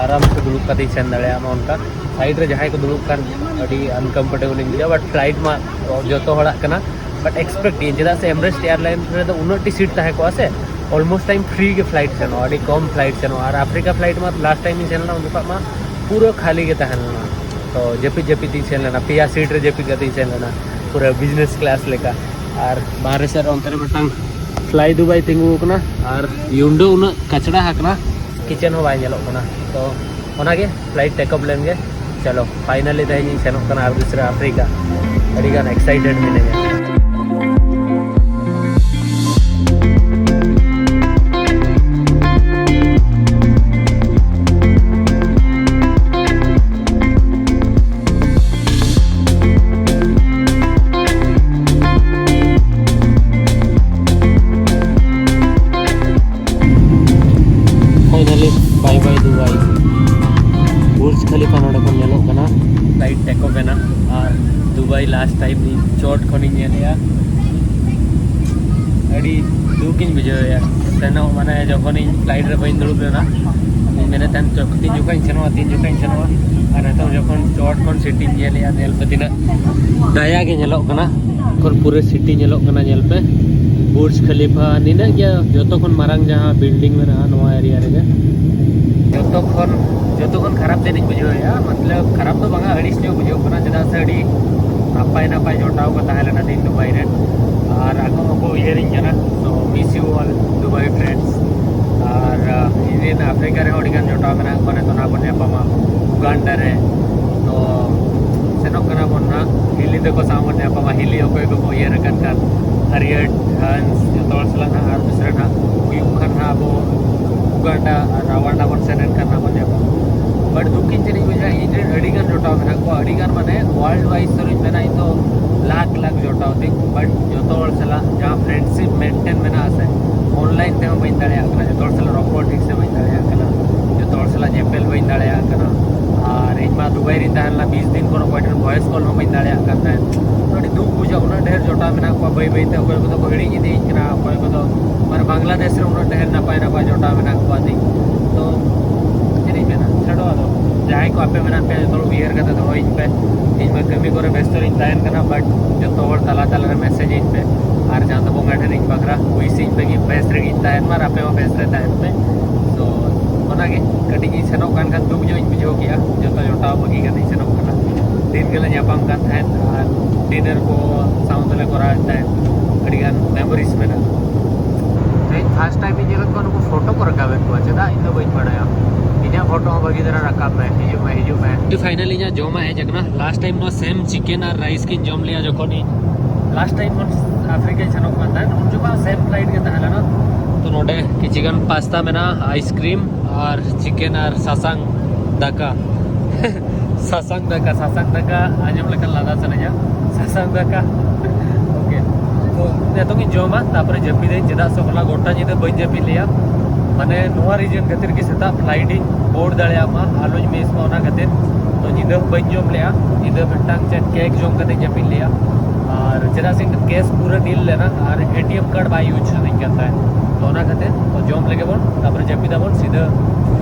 ᱟᱨᱟᱢ ᱥᱮ ᱫᱩᱲᱩᱵ ᱠᱟᱛᱮᱧ ᱥᱮᱱ ᱫᱟᱲᱮᱭᱟᱜᱼᱟ᱾ ᱱᱚᱜᱼᱚ ᱱᱚᱝᱠᱟ ᱥᱟᱭᱤᱰ ᱨᱮ ᱡᱟᱦᱟᱸᱭ ᱠᱚ ᱫᱩᱲᱩᱵ ᱠᱷᱟᱱ ᱟᱹᱰᱤ ᱟᱱᱠᱚᱢᱯᱷᱚᱨᱴᱮᱵᱚᱞ ᱤᱧ ᱵᱩᱡᱷᱟᱹᱣᱟ᱾ ᱵᱟᱴ ᱯᱷᱞᱟᱭᱤᱴ ᱢᱟ ᱡᱚᱛᱚ ᱦᱚᱲᱟᱜ ᱠᱟᱱᱟ, ᱵᱟᱴ ᱮᱠᱥᱯᱮᱠᱴ ᱤᱧ, ᱪᱮᱫᱟᱜ ᱥᱮ ᱮᱢᱨᱮᱥᱴ ᱮᱭᱟᱨᱞᱟᱭᱤᱱᱥ ᱨᱮᱫᱚ ᱩᱱᱟᱹᱜ ᱴᱤ ᱥᱤᱴ ᱛᱟᱦᱮᱸ ᱠᱚᱜᱼᱟ ᱥᱮ, ᱚᱞᱢᱳᱥᱴ ᱴᱟᱭᱤᱢ ᱯᱷᱨᱤ ᱜᱮ ᱯᱷᱞᱟᱭᱤᱴ ᱥᱮᱱᱚᱜᱼᱟ, ᱟᱹᱰᱤ ᱠᱚᱢ ᱯᱷᱞᱟᱭᱤᱴ ᱥᱮᱱᱚᱜᱼᱟ᱾ ᱟᱨ ᱟᱯᱷᱨᱤᱠᱟ ᱯᱷᱞᱟᱭᱤᱴ ᱢᱟ ᱞᱟᱥᱴ ᱴᱟᱭᱤᱢ ᱤᱧ ᱥᱮᱱ ᱞᱮᱱᱟ, ᱩᱱ ᱡᱚᱠᱷᱚᱱ ᱢᱟ ᱯᱩᱨᱟᱹ ᱠᱷᱟᱹᱞᱤ ᱜᱮ ᱛᱟᱦᱮᱸ ᱞᱮᱱᱟ᱾ ᱛᱚ ᱡᱟᱹᱯᱤᱫ ᱡᱟᱹᱯᱤᱫ ᱤᱧ ᱥᱮᱱ ᱞᱮᱱᱟ, ᱯᱮᱭᱟ ᱥᱤᱴ ᱨᱮ ᱡᱟᱹᱯᱤᱫ ᱠᱟᱛᱮ ᱤᱧ ᱥᱮᱱ ᱞᱮᱱᱟ, ᱯᱩᱨᱟᱹ ᱵᱤᱡᱽᱱᱮᱥ ᱠᱞᱟᱥ ᱞᱮᱠᱟ᱾ ᱟᱨ ᱵᱟᱦᱨᱮ ᱥᱮᱫ ᱨᱮ ᱚᱱᱛᱮ ᱨᱮ ᱢᱤᱫᱴᱟᱝ ᱯᱷᱞᱟᱭ ᱫᱩᱵᱟᱭ ᱛᱤᱸᱜᱩ ᱟᱠᱟᱱᱟ, ᱟᱨ ᱩᱭᱤᱱᱰᱳ ᱩᱱᱟᱹᱜ ᱠᱟᱪᱲᱟ ᱟᱠᱟᱱᱟ, ᱠᱤᱪᱮᱱ ᱦᱚᱸ ᱵᱟᱭ ᱧᱮᱞᱚᱜ ᱠᱟᱱᱟ᱾ ᱛᱚ ᱚᱱᱟᱜᱮ, ᱯᱷᱞᱟᱭᱤᱴ ᱴᱮᱠ ᱚᱯ ᱞᱮᱱ ᱜᱮ᱾ ᱪᱚᱞᱚ, ᱯᱷᱟᱭᱱᱟᱞᱤ ᱛᱮᱦᱮᱧ ᱤᱧ ᱥᱮᱱᱚᱜ ᱠᱟᱱᱟ ᱟᱨ ᱫᱩᱥᱨᱟ ᱟᱯᱷᱨᱤᱠᱟ᱾ ᱟᱹᱰᱤ ᱜᱟᱱ ᱮᱠᱥᱟᱭᱴᱮᱰ ᱢᱤᱱᱟᱹᱧᱟ᱾ ᱯᱷᱟᱭᱱᱟᱞᱤ, ᱵᱟᱭ ᱵᱟᱭ ᱫᱩᱵᱟᱭ᱾ ᱵᱩᱨᱡᱽ ᱠᱷᱟᱞᱤᱯᱷᱟ ᱱᱚᱰᱮ ᱠᱷᱚᱱ ᱧᱮᱞᱚᱜ ᱠᱟᱱᱟ᱾ ᱯᱷᱞᱟᱭᱤᱴ ᱴᱮᱠ ᱚᱯ ᱮᱱᱟ, ᱟᱨ ᱫᱩᱵᱟᱭ ᱞᱟᱥᱴ ᱴᱟᱭᱤᱢ ᱤᱧ ᱪᱚᱴ ᱠᱷᱚᱱᱤᱧ ᱧᱮᱞᱮᱜᱼᱟ᱾ ᱟᱹᱰᱤ ᱫᱩᱠ ᱤᱧ ᱵᱩᱡᱷᱟᱹᱣᱮᱜᱼᱟ᱾ ᱥᱮᱱᱚᱜ ᱢᱟᱱᱮ ᱡᱚᱠᱷᱚᱱ ᱤᱧ ᱯᱷᱞᱟᱭᱤᱴ ᱨᱮ ᱵᱟᱹᱧ ᱫᱩᱲᱩᱵ ᱞᱮᱱᱟ, ᱤᱧ ᱢᱮᱱᱮᱫ ᱛᱟᱦᱮᱱ, "ᱪᱚ, ᱛᱤᱱ ᱡᱚᱠᱷᱚᱱ ᱤᱧ ᱥᱮᱱᱚᱜᱼᱟ, ᱛᱤᱱ ᱡᱚᱠᱷᱚᱱ ᱤᱧ ᱥᱮᱱᱚᱜᱼᱟ?" ᱟᱨ ᱱᱤᱛᱚᱜ ᱡᱚᱠᱷᱚᱱ ᱪᱚᱴ ᱠᱷᱚᱱ ᱥᱤᱴᱤᱧ ᱧᱮᱞᱮᱜᱼᱟ, ᱧᱮᱞ ᱯᱮ ᱛᱤᱱᱟᱹᱜ ᱫᱟᱭᱟ ᱜᱮ ᱧᱮᱞᱚᱜ ᱠᱟᱱᱟ᱾ ᱠᱷᱚᱱ ᱯᱩᱨᱟᱹ ᱥᱤᱴᱤ ᱧᱮᱞᱚᱜ ᱠᱟᱱᱟ, ᱧᱮᱞ ᱯᱮ᱾ ᱵᱩᱨᱡᱽ ᱠᱷᱟᱞᱤᱯᱷᱟ ᱱᱤᱱᱟᱹᱜ ᱜᱮ ᱡᱚᱛᱚ ᱠᱷᱚᱱ ᱢᱟᱨᱟᱝ ᱡᱟᱦᱟᱸ ᱵᱤᱞᱰᱤᱝ ᱢᱮᱱᱟᱜᱼᱟ ᱱᱚᱣᱟ ᱮᱨᱤᱭᱟ ᱨᱮᱜᱮ᱾ ᱡᱚᱛᱚ ᱠᱷᱚᱱ, ᱡᱚᱛᱚ ᱠᱷᱚᱱ ᱠᱷᱟᱨᱟᱯ ᱪᱮᱫ ᱤᱧ ᱵᱩᱡᱷᱟᱹᱣᱮᱫᱼᱟ, ᱢᱚᱛᱞᱚᱵ ᱠᱷᱟᱨᱟᱯ ᱫᱚ ᱵᱟᱝᱟ, ᱟᱹᱲᱤᱥ ᱧᱚᱜ ᱵᱩᱡᱷᱟᱹᱣ ᱠᱟᱱᱟ, ᱪᱮᱫᱟᱜ ᱥᱮ ᱟᱹᱰᱤ ᱱᱟᱯᱟᱭ ᱱᱟᱯᱟᱭ ᱡᱚᱴᱟᱣ ᱠᱚ ᱛᱟᱦᱮᱸ ᱞᱮᱱᱟ ᱛᱤᱦᱤᱧ ᱫᱩᱵᱟᱭ ᱨᱮ, ᱟᱨ ᱟᱠᱚ ᱦᱚᱸᱠᱚ ᱩᱭᱦᱟᱹᱨᱤᱧ ᱠᱟᱱᱟ᱾ So miss you all Dubai friends. ᱟᱨ ᱤᱧ ᱨᱮᱱ ᱟᱯᱷᱨᱤᱠᱟ ᱨᱮᱦᱚᱸ ᱟᱹᱰᱤ ᱜᱟᱱ ᱡᱚᱴᱟᱣ ᱢᱮᱱᱟᱜ ᱠᱚᱣᱟ, ᱱᱤᱛᱚᱜ ᱱᱟᱦᱟᱜ ᱵᱚᱱ ᱧᱟᱯᱟᱢᱟ ᱩᱜᱟᱱᱰᱟ ᱨᱮ᱾ ᱛᱚ ᱥᱮᱱᱚᱜ ᱠᱟᱱᱟ ᱵᱚᱱ ᱱᱟᱦᱟᱜ ᱦᱤᱞᱤ ᱛᱟᱠᱚ ᱥᱟᱶ ᱵᱚᱱ ᱧᱟᱯᱟᱢᱟ᱾ ᱦᱤᱞᱤ ᱚᱠᱚᱭ ᱠᱚᱠᱚ ᱩᱭᱦᱟᱹᱨ ᱟᱠᱟᱫ ᱠᱷᱟᱱ, ᱦᱟᱨᱤᱭᱮᱴ, ᱦᱟᱱᱥ, ᱡᱚᱛᱚ ᱦᱚᱲ ᱥᱟᱞᱟᱜ ᱱᱟᱦᱟᱜ ᱟᱨ ᱫᱩᱥᱨᱟ ᱱᱟᱦᱟᱜ ᱦᱩᱭᱩᱜ ᱠᱷᱟᱱ ᱱᱟᱦᱟᱜ ᱟᱵᱚ ᱩᱜᱟᱱᱰᱟ ᱟᱨ ᱨᱟᱣᱟᱱᱰᱟ ᱵᱚᱱ ᱥᱮᱱ ᱮᱱ ᱠᱷᱟᱱ ᱱᱟᱦᱟᱜ ᱵᱚᱱ ᱧᱟᱯᱟᱢᱟ᱾ ᱵᱟᱴ ᱫᱩᱠᱷᱤᱧ ᱪᱮᱫ ᱤᱧ ᱵᱩᱡᱷᱟᱹᱣᱟ, ᱤᱧ ᱨᱮᱱ ᱟᱹᱰᱤ ᱜᱟᱱ ᱡᱚᱴᱟᱣ ᱢᱮᱱᱟᱜ ᱠᱚᱣᱟ, ᱟᱹᱰᱤ ᱜᱟᱱ ᱢᱟᱱᱮ ᱣᱟᱨᱞᱰ ᱣᱟᱭᱤᱡ ᱥᱚᱨᱤᱧ ᱢᱮᱱᱟ, ᱤᱧ ᱫᱚ ᱞᱟᱠᱷ ᱞᱟᱠᱷ ᱡᱚᱴᱟᱣ ᱛᱤᱧ, ᱵᱟᱴ ᱡᱚᱛᱚ ᱦᱚᱲ ᱥᱟᱞᱟᱜ ᱡᱟᱦᱟᱸ ᱯᱷᱨᱮᱱᱰᱥᱤᱯ ᱢᱮᱱᱴᱮᱱ ᱢᱮᱱᱟᱜᱼᱟ ᱥᱮ, ᱚᱱᱞᱟᱭᱤᱱ ᱛᱮᱦᱚᱸ ᱵᱟᱹᱧ ᱫᱟᱲᱮᱭᱟᱜ ᱠᱟᱱᱟ, ᱡᱚᱛᱚ ᱦᱚᱲ ᱥᱟᱞᱟᱜ ᱨᱚᱯᱚᱲ ᱴᱷᱤᱠ ᱥᱮ ᱵᱟᱹᱧ ᱫᱟᱲᱮᱭᱟᱜ ᱠᱟᱱᱟ, ᱡᱚᱛᱚ ᱦᱚᱲ ᱥᱟᱞᱟᱜ ᱧᱮᱯᱮᱞ ᱵᱟᱹᱧ ᱫᱟᱲᱮᱭᱟᱜ ᱠᱟᱱᱟ᱾ ᱟᱨ ᱤᱧ ᱢᱟ ᱫᱩᱠ ᱵᱟᱭᱨᱮ ᱛᱟᱦᱮᱸ ᱞᱮᱱᱟ ᱵᱤᱥ ᱫᱤᱱ, ᱠᱳᱱᱳ ᱚᱠᱚᱭ ᱴᱷᱮᱱ ᱵᱷᱚᱭᱮᱥ ᱠᱚᱞ ᱦᱚᱸ ᱵᱟᱹᱧ ᱫᱟᱲᱮᱭᱟᱜ ᱠᱟᱱ ᱛᱟᱦᱮᱸᱫ᱾ ᱟᱹᱰᱤ ᱫᱩᱠ ᱵᱩᱡᱷᱟᱹᱜᱼᱟ, ᱩᱱᱟᱹᱜ ᱰᱷᱮᱨ ᱡᱚᱴᱟᱣ ᱢᱮᱱᱟᱜ ᱠᱚᱣᱟ, ᱵᱟᱹᱭ ᱵᱟᱹᱭᱛᱮ ᱚᱠᱚᱭ ᱠᱚᱫᱚ ᱠᱚ ᱦᱤᱲᱤᱧ ᱤᱫᱤᱭᱤᱧ ᱠᱟᱱᱟ, ᱚᱠᱚᱭ ᱠᱚᱫᱚ ᱢᱟᱱᱮ ᱵᱟᱝᱞᱟᱫᱮᱥ ᱨᱮ ᱩᱱᱟᱹᱜ ᱰᱷᱮᱨ ᱱᱟᱯᱟᱭ ᱱᱟᱯᱟᱭ ᱡᱚᱴᱟᱣ ᱢᱮᱱᱟᱜ ᱠᱚᱣᱟ ᱛᱤᱧ᱾ ᱛᱚ ᱪᱮᱫ ᱤᱧ ᱢᱮᱱᱟ, ᱪᱷᱟᱰᱚ᱾ ᱟᱫᱚ ᱡᱟᱦᱟᱸᱭ ᱠᱚ ᱟᱯᱮ ᱢᱮᱱᱟᱜ ᱯᱮᱭᱟ, ᱡᱚᱛᱚ ᱦᱚᱲ ᱩᱭᱦᱟᱹᱨ ᱠᱟᱛᱮ ᱫᱚᱦᱚᱭᱤᱧ ᱯᱮ᱾ ᱤᱧ ᱢᱟ ᱠᱟᱹᱢᱤ ᱠᱚᱨᱮ ᱵᱮᱥᱛᱚ ᱨᱤᱧ ᱛᱟᱦᱮᱱ ᱠᱟᱱᱟ, ᱵᱟᱴ ᱡᱚᱛᱚ ᱦᱚᱲ ᱛᱟᱞᱟ ᱛᱟᱞᱟ ᱨᱮ ᱢᱮᱥᱮᱡᱽ ᱤᱧ ᱯᱮ᱾ ᱟᱨ ᱪᱟᱸᱫᱚ ᱵᱚᱸᱜᱟ ᱴᱷᱮᱱ ᱤᱧ ᱵᱟᱠᱷᱨᱟ ᱦᱩᱭᱥᱤᱧ ᱯᱮ, ᱵᱮᱥ ᱨᱮᱜᱮᱧ ᱛᱟᱦᱮᱱ ᱢᱟ ᱟᱨ ᱟᱯᱮ ᱦᱚᱸ ᱵᱮᱥ ᱨᱮ ᱛᱟᱦᱮᱱ ᱯᱮ᱾ ᱛᱚ ᱚᱱᱟᱜᱮ, ᱠᱟᱹᱴᱤᱡ ᱤᱧ ᱥᱮᱱᱚᱜ ᱠᱟᱱ ᱠᱷᱟᱱ ᱫᱩᱠ ᱧᱚᱜ ᱤᱧ ᱵᱩᱡᱷᱟᱹᱣ ᱠᱮᱜᱼᱟ, ᱡᱚᱛᱚ ᱡᱚᱴᱟᱣ ᱵᱟᱹᱜᱤ ᱠᱟᱛᱮᱧ ᱥᱮᱱᱚᱜ ᱠᱟᱱᱟ᱾ ᱫᱤᱱ ᱜᱮᱞᱮ ᱧᱟᱯᱟᱢ ᱠᱟᱱ ᱛᱟᱦᱮᱸᱫ ᱟᱨ ᱰᱤᱱᱟᱨ ᱠᱚ ᱥᱟᱶ ᱛᱮᱞᱮ ᱠᱚᱨᱟᱣᱮᱫ ᱛᱟᱦᱮᱸᱫ, ᱟᱹᱰᱤᱜᱟᱱ ᱢᱮᱢᱳᱨᱤᱡᱽ ᱢᱮᱱᱟᱜᱼᱟ᱾ ᱛᱮᱦᱮᱧ ᱯᱷᱟᱥᱴ ᱴᱟᱭᱤᱢ ᱤᱧ ᱧᱮᱞᱮᱫ ᱠᱚᱣᱟ ᱱᱩᱠᱩ ᱯᱷᱳᱴᱳ ᱠᱚ ᱨᱟᱠᱟᱵᱮᱫ ᱠᱚᱣᱟ, ᱪᱮᱫᱟᱜ ᱤᱧ ᱫᱚ ᱵᱟᱹᱧ ᱵᱟᱲᱟᱭᱟ᱾ ᱤᱧᱟᱹᱜ ᱯᱷᱳᱴᱳ ᱦᱚᱸ ᱵᱷᱟᱹᱜᱤ ᱫᱷᱟᱨᱟ ᱨᱟᱠᱟᱵ ᱢᱮ, ᱦᱤᱡᱩᱜ ᱢᱮ, ᱦᱤᱡᱩᱜ ᱢᱮ᱾ ᱯᱷᱟᱭᱱᱟᱞ ᱤᱧᱟᱹᱜ ᱡᱚᱢᱟᱜ ᱦᱮᱡ ᱟᱠᱟᱱᱟ᱾ ᱞᱟᱥᱴ ᱴᱟᱭᱤᱢ ᱱᱚᱣᱟ ᱥᱮᱢ ᱪᱤᱠᱮᱱ ᱟᱨ ᱨᱟᱭᱤᱥ ᱠᱤᱱ ᱡᱚᱢ ᱞᱮᱜᱼᱟ ᱡᱚᱠᱷᱚᱱ ᱤᱧ, ᱞᱟᱥᱴ ᱴᱟᱭᱤᱢ ᱠᱷᱚᱱ ᱟᱯᱷᱨᱤᱠᱟᱧ ᱥᱮᱱᱚᱜ ᱠᱟᱱ ᱛᱟᱦᱮᱸᱫ, ᱩᱱ ᱡᱚᱠᱷᱚᱱ ᱥᱮᱢ ᱯᱷᱞᱟᱭᱤᱴ ᱜᱮ ᱛᱟᱦᱮᱸ ᱞᱮᱱᱟ᱾ ᱛᱚ ᱱᱚᱰᱮ ᱠᱤᱪᱷᱤ ᱜᱟᱱ ᱯᱟᱥᱛᱟ ᱢᱮᱱᱟᱜᱼᱟ, ᱟᱭᱤᱥᱠᱨᱤᱢ ᱟᱨ ᱪᱤᱠᱮᱱ ᱟᱨ ᱥᱟᱥᱟᱝ ᱫᱟᱠᱟ᱾ ᱥᱟᱥᱟᱝ ᱫᱟᱠᱟ, ᱥᱟᱥᱟᱝ ᱫᱟᱠᱟ ᱟᱸᱡᱚᱢ ᱞᱮᱠᱷᱟᱱ ᱞᱟᱸᱫᱟ ᱥᱟᱱᱟᱧᱟ᱾ ᱥᱟᱥᱟᱝ ᱫᱟᱠᱟ᱾ ᱳᱠᱮ, ᱛᱚ ᱱᱤᱛᱚᱝ ᱤᱧ ᱡᱚᱢᱟ, ᱛᱟᱨᱯᱚᱨᱮ ᱡᱟᱹᱯᱤᱫᱟᱹᱧ᱾ ᱪᱮᱫᱟᱜ ᱥᱮ ᱦᱚᱞᱟ ᱜᱚᱴᱟ ᱧᱤᱫᱟᱹ ᱵᱟᱹᱧ ᱡᱟᱹᱯᱤᱫ ᱞᱮᱭᱟ, ᱢᱟᱱᱮ ᱱᱚᱣᱟ ᱨᱤᱡᱮᱱ ᱠᱷᱟᱹᱛᱤᱨ ᱜᱮ, ᱥᱮᱛᱟᱜ ᱯᱷᱞᱟᱭᱤᱴ ᱤᱧ ᱵᱳᱨᱰ ᱫᱟᱲᱮᱭᱟᱜ ᱢᱟ, ᱟᱞᱚᱧ ᱢᱤᱥ ᱢᱟ, ᱚᱱᱟ ᱠᱷᱟᱹᱛᱤᱨ᱾ ᱛᱚ ᱧᱤᱫᱟᱹ ᱦᱚᱸ ᱵᱟᱹᱧ ᱡᱚᱢ ᱞᱮᱜᱼᱟ, ᱧᱤᱫᱟᱹ ᱢᱤᱫᱴᱟᱝ ᱪᱮᱫ ᱠᱮᱠ ᱡᱚᱢ ᱠᱟᱛᱮᱧ ᱡᱟᱹᱯᱤᱫ ᱞᱮᱜᱼᱟ᱾ ᱟᱨ ᱪᱮᱫᱟᱜ ᱥᱮ ᱤᱧ ᱫᱚ ᱠᱮᱥ ᱯᱩᱨᱟᱹ ᱱᱤᱞ ᱞᱮᱱᱟ ᱟᱨ ᱮ ᱴᱤ ᱮᱢ ᱠᱟᱨᱰ ᱵᱟᱭ ᱤᱭᱩᱡᱽ ᱥᱟᱱᱟᱧ ᱠᱟᱱ ᱛᱟᱦᱮᱸᱫ᱾ ᱛᱚ ᱚᱱᱟ ᱠᱷᱟᱹᱛᱤᱨ ᱛᱚ ᱡᱚᱢ ᱞᱮᱜᱮ ᱵᱚᱱ, ᱛᱟᱨᱯᱚᱨᱮ ᱡᱟᱹᱯᱤᱫᱟᱵᱚᱱ, ᱥᱤᱫᱷᱟᱹ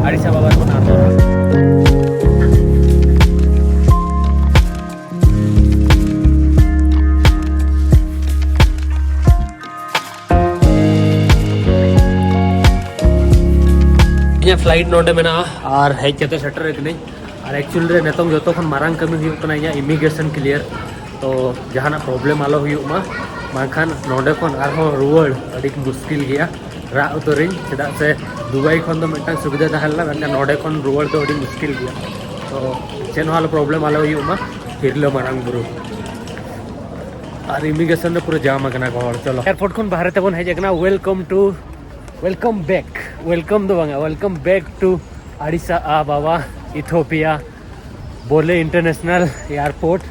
ᱟᱹᱰᱤᱥ ᱟᱵᱟᱵᱟ ᱨᱮᱵᱚᱱ ᱟᱬᱜᱚᱱᱟ᱾ ᱤᱧᱟᱹᱜ ᱯᱷᱞᱟᱭᱤᱴ ᱱᱚᱰᱮ ᱢᱮᱱᱟᱜᱼᱟ ᱟᱨ ᱦᱮᱡ ᱠᱟᱛᱮ ᱥᱮᱴᱮᱨ ᱟᱠᱟᱱᱟᱹᱧ᱾ ᱟᱨ ᱮᱠᱪᱩᱭᱮᱞ ᱨᱮ ᱱᱤᱛᱚᱝ ᱡᱚᱛᱚ ᱠᱷᱚᱱ ᱢᱟᱨᱟᱝ ᱠᱟᱹᱢᱤ ᱦᱩᱭᱩᱜ ᱠᱟᱱᱟ ᱤᱧᱟᱹᱜ ᱤᱢᱤᱜᱨᱮᱥᱚᱱ ᱠᱞᱤᱭᱟᱨ᱾ ᱛᱚ ᱡᱟᱦᱟᱱᱟᱜ ᱯᱨᱚᱵᱞᱮᱢ ᱟᱞᱚ ᱦᱩᱭᱩᱜ ᱢᱟ, ᱵᱟᱝᱠᱷᱟᱱ ᱱᱚᱰᱮ ᱠᱷᱚᱱ ᱟᱨᱦᱚᱸ ᱨᱩᱣᱟᱹᱲ ᱟᱹᱰᱤ ᱢᱩᱥᱠᱤᱞ ᱜᱮᱭᱟ᱾ ᱨᱟᱜ ᱩᱛᱟᱹᱨᱤᱧ, ᱪᱮᱫᱟᱜ ᱥᱮ ᱫᱩᱵᱟᱭ ᱠᱷᱚᱱ ᱫᱚ ᱢᱤᱫᱴᱟᱝ ᱥᱩᱵᱤᱫᱷᱟ ᱛᱟᱦᱮᱸ ᱞᱮᱱᱟ, ᱢᱮᱱᱠᱷᱟᱱ ᱱᱚᱰᱮ ᱠᱷᱚᱱ ᱨᱩᱣᱟᱹᱲ ᱫᱚ ᱟᱹᱰᱤ ᱢᱩᱥᱠᱤᱞ ᱜᱮᱭᱟ᱾ ᱛᱚ ᱪᱮᱫ ᱦᱚᱸ ᱟᱞᱚ ᱯᱨᱚᱵᱞᱮᱢ ᱟᱞᱚ ᱦᱩᱭᱩᱜ ᱢᱟ, ᱛᱤᱨᱞᱟᱹ ᱢᱟᱨᱟᱝ ᱵᱩᱨᱩ᱾ ᱟᱨ ᱤᱢᱤᱜᱨᱮᱥᱚᱱ ᱨᱮ ᱯᱩᱨᱟᱹ ᱡᱟᱢ ᱟᱠᱟᱱᱟ ᱠᱚ ᱦᱚᱲ᱾ ᱪᱚᱞᱚ, ᱮᱭᱟᱨᱯᱳᱨᱴ ᱠᱷᱚᱱ ᱵᱟᱦᱨᱮ ᱛᱮᱵᱚᱱ ᱦᱮᱡ ᱟᱠᱟᱱᱟ᱾ Welcome to, welcome back, welcome ᱫᱚ ᱵᱟᱝᱟ, welcome back to Addis Ababa, Ethiopia, Bole international airport.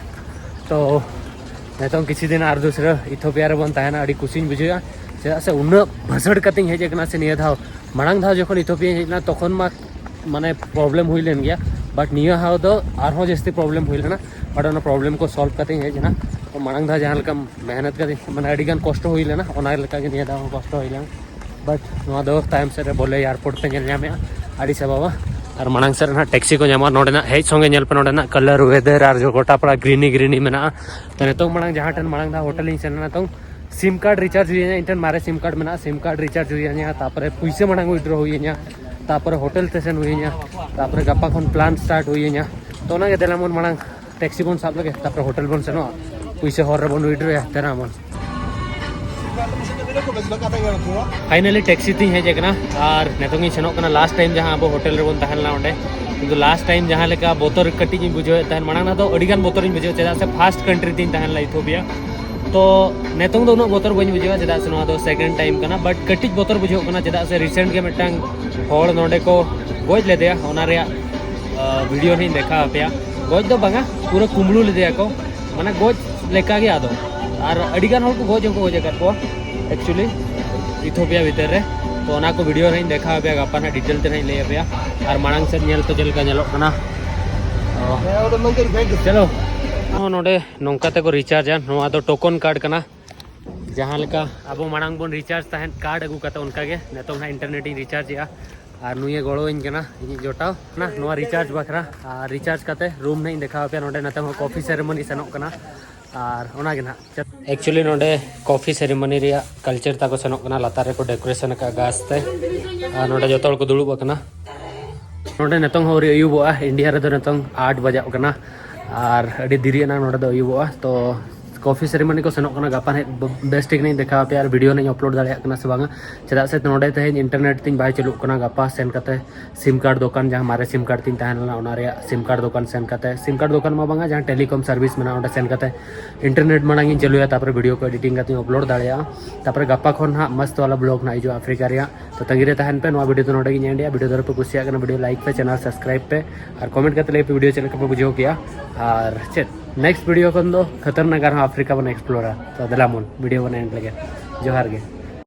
ᱛᱚ ᱱᱤᱛᱚᱝ ᱠᱤᱪᱷᱩ ᱫᱤᱱ ᱟᱨ ᱫᱩᱥᱨᱟᱹ ᱤᱛᱷᱳᱯᱤᱭᱟ ᱨᱮᱵᱚᱱ ᱛᱟᱦᱮᱱᱟ, ᱟᱹᱰᱤ ᱠᱩᱥᱤᱧ ᱵᱩᱡᱷᱟᱹᱣᱟ᱾ ᱪᱮᱫᱟᱜ ᱥᱮ ᱩᱱᱟᱹᱜ ᱵᱷᱟᱹᱥᱟᱹᱲ ᱠᱟᱛᱮᱧ ᱦᱮᱡ ᱟᱠᱟᱱᱟ ᱥᱮ ᱱᱤᱭᱟᱹ ᱫᱷᱟᱣ᱾ ᱢᱟᱲᱟᱝ ᱫᱷᱟᱣ ᱡᱚᱠᱷᱚᱱ ᱤᱛᱷᱳᱯᱤᱭᱟᱧ ᱦᱮᱡ ᱞᱮᱱᱟ, ᱛᱚᱠᱷᱚᱱ ᱢᱟ ᱢᱟᱱᱮ ᱯᱨᱚᱵᱞᱮᱢ ᱦᱩᱭ ᱞᱮᱱ ᱜᱮᱭᱟ, But ᱱᱤᱭᱟᱹ ᱦᱟᱣ ᱫᱚ ᱟᱨᱦᱚᱸ ᱡᱟᱹᱥᱛᱤ problem ᱦᱩᱭ ᱞᱮᱱᱟ᱾ But ᱚᱱᱟ problem ᱠᱚ solve ᱠᱟᱛᱮᱧ ᱦᱮᱡ ᱮᱱᱟ᱾ ᱛᱚ ᱢᱟᱲᱟᱝ ᱫᱷᱟᱣ ᱡᱟᱦᱟᱸ ᱞᱮᱠᱟ ᱢᱮᱦᱱᱚᱛ ᱠᱟᱛᱮ, ᱢᱟᱱᱮ ᱟᱹᱰᱤ ᱜᱟᱱ ᱠᱚᱥᱴᱚ ᱦᱩᱭ ᱞᱮᱱᱟ, ᱚᱱᱟ ᱞᱮᱠᱟ ᱜᱮ ᱱᱤᱭᱟᱹ ᱫᱷᱟᱣ ᱦᱚᱸ ᱠᱚᱥᱴᱚ ᱦᱩᱭ ᱞᱮᱱᱟ᱾ But ᱱᱚᱣᱟ ᱫᱚ ᱛᱟᱭᱚᱢ ᱥᱮᱫ ᱨᱮ ᱵᱚᱞᱮ airport ᱯᱮ ᱧᱮᱞ ᱧᱟᱢᱮᱜᱼᱟ, ᱟᱹᱰᱤ ᱥᱟᱵᱟᱵᱟ᱾ ᱟᱨ ᱢᱟᱲᱟᱝ ᱥᱮᱫ ᱨᱮ ᱱᱟᱦᱟᱜ taxi ᱠᱚ ᱧᱟᱢᱚᱜᱼᱟ᱾ ᱱᱚᱰᱮᱱᱟᱜ ᱦᱮᱡ ᱥᱚᱸᱜᱮ ᱧᱮᱞ ᱯᱮ, ᱱᱚᱰᱮᱱᱟᱜ colour, weather ᱟᱨ ᱜᱚᱴᱟ ᱯᱟᱲᱟ greeny greeny ᱢᱮᱱᱟᱜᱼᱟ᱾ ᱛᱚ ᱱᱤᱛᱚᱝ ᱢᱟᱲᱟᱝ ᱡᱟᱦᱟᱸ ᱴᱷᱮᱱ ᱢᱟᱲᱟᱝ ᱫᱷᱟᱣ ᱦᱳᱴᱮᱞ ᱤᱧ ᱥᱮᱱ ᱞᱮᱱᱟ, ᱛᱚ SIM card recharge ᱦᱩᱭᱟᱹᱧᱟ, ᱤᱧ ᱴᱷᱮᱱ ᱢᱟᱨᱮ SIM card ᱢᱮᱱᱟᱜᱼᱟ, SIM card recharge ᱦᱩᱭᱟᱹᱧᱟ, ᱛᱟᱨᱯᱚᱨᱮ ᱯᱩᱭᱥᱟᱹ ᱢᱟᱲᱟᱝ withdraw ᱦᱩᱭᱟᱹᱧᱟ, ᱛᱟᱨᱯᱚᱨᱮ ᱦᱳᱴᱮᱞ ᱛᱮ ᱥᱮᱱ ᱦᱩᱭᱟᱹᱧᱟ, ᱛᱟᱨᱯᱚᱨᱮ ᱜᱟᱯᱟ ᱠᱷᱚᱱ plan start ᱦᱩᱭᱟᱹᱧᱟ᱾ ᱛᱚ ᱚᱱᱟᱜᱮ ᱫᱮᱞᱟ ᱵᱚᱱ ᱢᱟᱲᱟᱝ taxi ᱵᱚᱱ ᱥᱟᱵ ᱞᱮᱜᱮ, ᱛᱟᱨᱯᱚᱨᱮ ᱦᱳᱴᱮᱞ ᱵᱚᱱ ᱥᱮᱱᱚᱜᱼᱟ, ᱯᱩᱭᱥᱟᱹ ᱦᱚᱨ ᱨᱮᱵᱚᱱ withdrawᱭᱟ, ᱫᱮᱞᱟ ᱵᱚᱱ᱾ Finally taxi ᱛᱤᱧ ᱦᱮᱡ ᱟᱠᱟᱱᱟ ᱟᱨ ᱱᱤᱛᱚᱝ ᱤᱧ ᱥᱮᱱᱚᱜ ᱠᱟᱱᱟ last time ᱡᱟᱦᱟᱸ ᱟᱵᱚ ᱦᱳᱴᱮᱞ ᱨᱮᱵᱚᱱ ᱛᱟᱦᱮᱸ ᱞᱮᱱᱟ ᱚᱸᱰᱮ᱾ ᱠᱤᱱᱛᱩ last time ᱡᱟᱦᱟᱸ ᱞᱮᱠᱟ ᱵᱚᱛᱚᱨ ᱠᱟᱹᱴᱤᱡ ᱤᱧ ᱵᱩᱡᱷᱟᱹᱣᱮᱫ ᱛᱟᱦᱮᱸᱱ, ᱢᱟᱲᱟᱝ ᱫᱚ ᱟᱹᱰᱤ ᱜᱟᱱ ᱵᱚᱛᱚᱨ ᱤᱧ ᱵᱩᱡᱷᱟᱹᱣ, ᱪᱮᱫᱟᱜ ᱥᱮ first country ᱛᱤᱧ ᱛᱟᱦᱮᱸ ᱞᱮᱱᱟ Ethiopia᱾ ᱛᱚ ᱱᱤᱛᱚᱝ ᱫᱚ ᱩᱱᱟᱹᱜ ᱵᱚᱛᱚᱨ ᱵᱟᱹᱧ ᱵᱩᱡᱷᱟᱹᱣᱟ, ᱪᱮᱫᱟᱜ ᱥᱮ ᱱᱚᱣᱟ ᱫᱚ second time ᱠᱟᱱᱟ᱾ But ᱠᱟᱹᱴᱤᱡ ᱵᱚᱛᱚᱨ ᱵᱩᱡᱷᱟᱹᱜ ᱠᱟᱱᱟ, ᱪᱮᱫᱟᱜ ᱥᱮ recent ᱜᱮ ᱢᱤᱫᱴᱟᱝ ᱦᱚᱲ ᱱᱚᱰᱮ ᱠᱚ ᱜᱚᱡ ᱞᱮᱫᱮᱭᱟ, ᱚᱱᱟ ᱨᱮᱭᱟᱜ video ᱦᱚᱸᱧ ᱫᱮᱠᱷᱟᱣ ᱟᱯᱮᱭᱟ᱾ ᱜᱚᱡ ᱫᱚ ᱵᱟᱝᱟ, ᱯᱩᱨᱟᱹ ᱠᱩᱢᱵᱽᱲᱩ ᱞᱮᱫᱮᱭᱟ ᱠᱚ, ᱢᱟᱱᱮ ᱜᱚᱡ ᱞᱮᱠᱟ ᱜᱮ᱾ ᱟᱫᱚ ᱟᱨ ᱟᱹᱰᱤ ᱜᱟᱱ ᱦᱚᱲ ᱠᱚ ᱜᱚᱡ ᱦᱚᱸᱠᱚ ᱜᱚᱡ ᱟᱠᱟᱫ ᱠᱚᱣᱟ actually Ethiopia ᱵᱷᱤᱛᱟᱹᱨ ᱨᱮ᱾ ᱛᱚ ᱚᱱᱟ ᱠᱚ video ᱦᱚᱸᱧ ᱫᱮᱠᱷᱟᱣ ᱟᱯᱮᱭᱟ, ᱜᱟᱯᱟ ᱱᱟᱦᱟᱜ detail ᱛᱮ ᱱᱟᱦᱟᱜ ᱤᱧ ᱞᱟᱹᱭ ᱟᱯᱮᱭᱟ᱾ ᱟᱨ ᱢᱟᱲᱟᱝ ᱥᱮᱫ ᱧᱮᱞ ᱯᱮ ᱪᱮᱫ ᱞᱮᱠᱟ ᱧᱮᱞᱚᱜ ᱠᱟᱱᱟ᱾ ᱛᱚ ᱪᱚᱞᱚ, ᱦᱚᱸ ᱱᱚᱰᱮ ᱱᱚᱝᱠᱟ ᱛᱮᱠᱚ rechargeᱟ᱾ ᱱᱚᱣᱟ ᱫᱚ token card ᱠᱟᱱᱟ᱾ ᱡᱟᱦᱟᱸ ᱞᱮᱠᱟ ᱟᱵᱚ ᱢᱟᱲᱟᱝ ᱵᱚᱱ recharge ᱛᱟᱦᱮᱸᱫ card ᱟᱹᱜᱩ ᱠᱟᱛᱮ, ᱚᱱᱠᱟ ᱜᱮ ᱱᱤᱛᱚᱝ ᱦᱟᱸᱜ internet ᱤᱧ rechargeᱮᱜᱼᱟ᱾ ᱟᱨ ᱱᱩᱭᱮ ᱜᱚᱲᱚᱣᱟᱹᱧ ᱠᱟᱱᱟ, ᱤᱧᱤᱡ ᱡᱚᱴᱟᱣ, ᱱᱟ ᱱᱚᱣᱟ recharge ᱵᱟᱠᱷᱨᱟ᱾ ᱟᱨ recharge ᱠᱟᱛᱮ room ᱱᱟᱦᱟᱜ ᱤᱧ ᱫᱮᱠᱷᱟᱣ ᱟᱯᱮᱭᱟ᱾ ᱱᱚᱰᱮ ᱱᱤᱛᱚᱝ ᱦᱚᱸ coffee ceremony ᱥᱮᱱᱚᱜ ᱠᱟᱱᱟ᱾ ᱟᱨ ᱚᱱᱟ ᱜᱮ ᱱᱟᱦᱟᱜ actually ᱱᱚᱰᱮ coffee ceremony ᱨᱮᱭᱟᱜ culture ᱛᱟᱠᱚ ᱥᱮᱱᱚᱜ ᱠᱟᱱᱟ᱾ ᱞᱟᱛᱟᱨ ᱨᱮᱠᱚ decoration ᱟᱠᱟᱫᱼᱟ ᱜᱷᱟᱥ ᱛᱮ᱾ ᱟᱨ ᱱᱚᱰᱮ ᱡᱚᱛᱚ ᱦᱚᱲ ᱠᱚ ᱫᱩᱲᱩᱵ ᱟᱠᱟᱱᱟ᱾ ᱱᱚᱰᱮ ᱱᱤᱛᱚᱝ ᱦᱚᱸ ᱟᱹᱣᱨᱤ ᱟᱹᱭᱩᱵᱚᱜᱼᱟ᱾ India ᱨᱮᱫᱚ ᱱᱤᱛᱚᱝ ᱟᱴ ᱵᱟᱡᱟᱜ ᱠᱟᱱᱟ ᱟᱨ ᱟᱹᱰᱤ ᱫᱮᱨᱤ ᱟᱱᱟᱝ ᱱᱚᱰᱮ ᱫᱚ ᱟᱹᱭᱩᱵᱚᱜᱼᱟ᱾ ᱛᱚ coffee ceremony ᱠᱚ ᱥᱮᱱᱚᱜ ᱠᱟᱱᱟ᱾ ᱜᱟᱯᱟ ᱱᱟᱦᱟᱜ ᱵᱮᱥ ᱴᱷᱤᱠ ᱱᱟᱦᱟᱜ ᱤᱧ ᱫᱮᱠᱷᱟᱣ ᱟᱯᱮᱭᱟ ᱟᱨ video ᱱᱟᱦᱟᱜ ᱤᱧ upload ᱫᱟᱲᱮᱭᱟᱜ ᱠᱟᱱᱟ ᱥᱮ ᱵᱟᱝᱟ, ᱪᱮᱫᱟᱜ ᱥᱮ ᱱᱚᱰᱮ ᱛᱮᱦᱮᱧ internet ᱛᱤᱧ ᱵᱟᱭ ᱪᱟᱹᱞᱩᱜ ᱠᱟᱱᱟ᱾ ᱜᱟᱯᱟ ᱥᱮᱱ ᱠᱟᱛᱮ SIM card ᱫᱚᱠᱟᱱ, ᱡᱟᱦᱟᱸ ᱢᱟᱨᱮ SIM card ᱛᱤᱧ ᱛᱟᱦᱮᱸ ᱞᱮᱱᱟ, ᱚᱱᱟ ᱨᱮᱭᱟᱜ SIM card ᱫᱚᱠᱟᱱ ᱥᱮᱱ ᱠᱟᱛᱮ, SIM card ᱫᱚᱠᱟᱱ ᱢᱟ ᱵᱟᱝᱟ, ᱡᱟᱦᱟᱸ telecom service ᱢᱮᱱᱟᱜᱼᱟ, ᱚᱸᱰᱮ ᱥᱮᱱ ᱠᱟᱛᱮ internet ᱢᱟᱲᱟᱝ ᱤᱧ ᱪᱟᱹᱞᱩᱭᱟ, ᱛᱟᱨᱯᱚᱨᱮ video ᱠᱚ editing ᱠᱟᱛᱮᱧ upload ᱫᱟᱲᱮᱭᱟᱜᱼᱟ᱾ ᱛᱟᱨᱯᱚᱨᱮ ᱜᱟᱯᱟ ᱠᱷᱚᱱ ᱦᱟᱸᱜ ᱢᱚᱥᱛ ᱣᱟᱞᱟ vlog ᱱᱟᱦᱟᱜ ᱦᱤᱡᱩᱜᱼᱟ ᱟᱯᱷᱨᱤᱠᱟ ᱨᱮᱭᱟᱜ᱾ ᱛᱚ ᱛᱟᱺᱜᱤ ᱨᱮ ᱛᱟᱦᱮᱱ ᱯᱮ᱾ ᱱᱚᱣᱟ video ᱫᱚ ᱱᱚᱰᱮ ᱜᱤᱧ endᱮᱜᱼᱟ᱾ Video ᱫᱚ ᱯᱮ ᱠᱩᱥᱤᱭᱟᱜ ᱠᱟᱱᱟ, video like ᱯᱮ, channel subscribe ᱯᱮ ᱟᱨ comment ᱠᱟᱛᱮ ᱞᱟᱹᱭ ᱯᱮ video ᱪᱮᱫ ᱞᱮᱠᱟ ᱯᱮ ᱵᱩᱡᱷᱟᱹᱣ ᱠᱮᱜᱼᱟ᱾ ᱟᱨ ᱪᱮᱫ next video ᱠᱷᱚᱱ ᱫᱚ ᱠᱷᱟᱛᱟᱨᱱᱟᱠ ᱟᱨᱦᱚᱸ ᱟᱯᱷᱨᱤᱠᱟ ᱵᱚᱱ explore ᱟ᱾ ᱛᱚ ᱫᱮᱞᱟ ᱵᱚᱱ video ᱵᱚᱱ end ᱞᱮᱜᱮ᱾ ᱡᱚᱦᱟᱨ ᱜᱮ᱾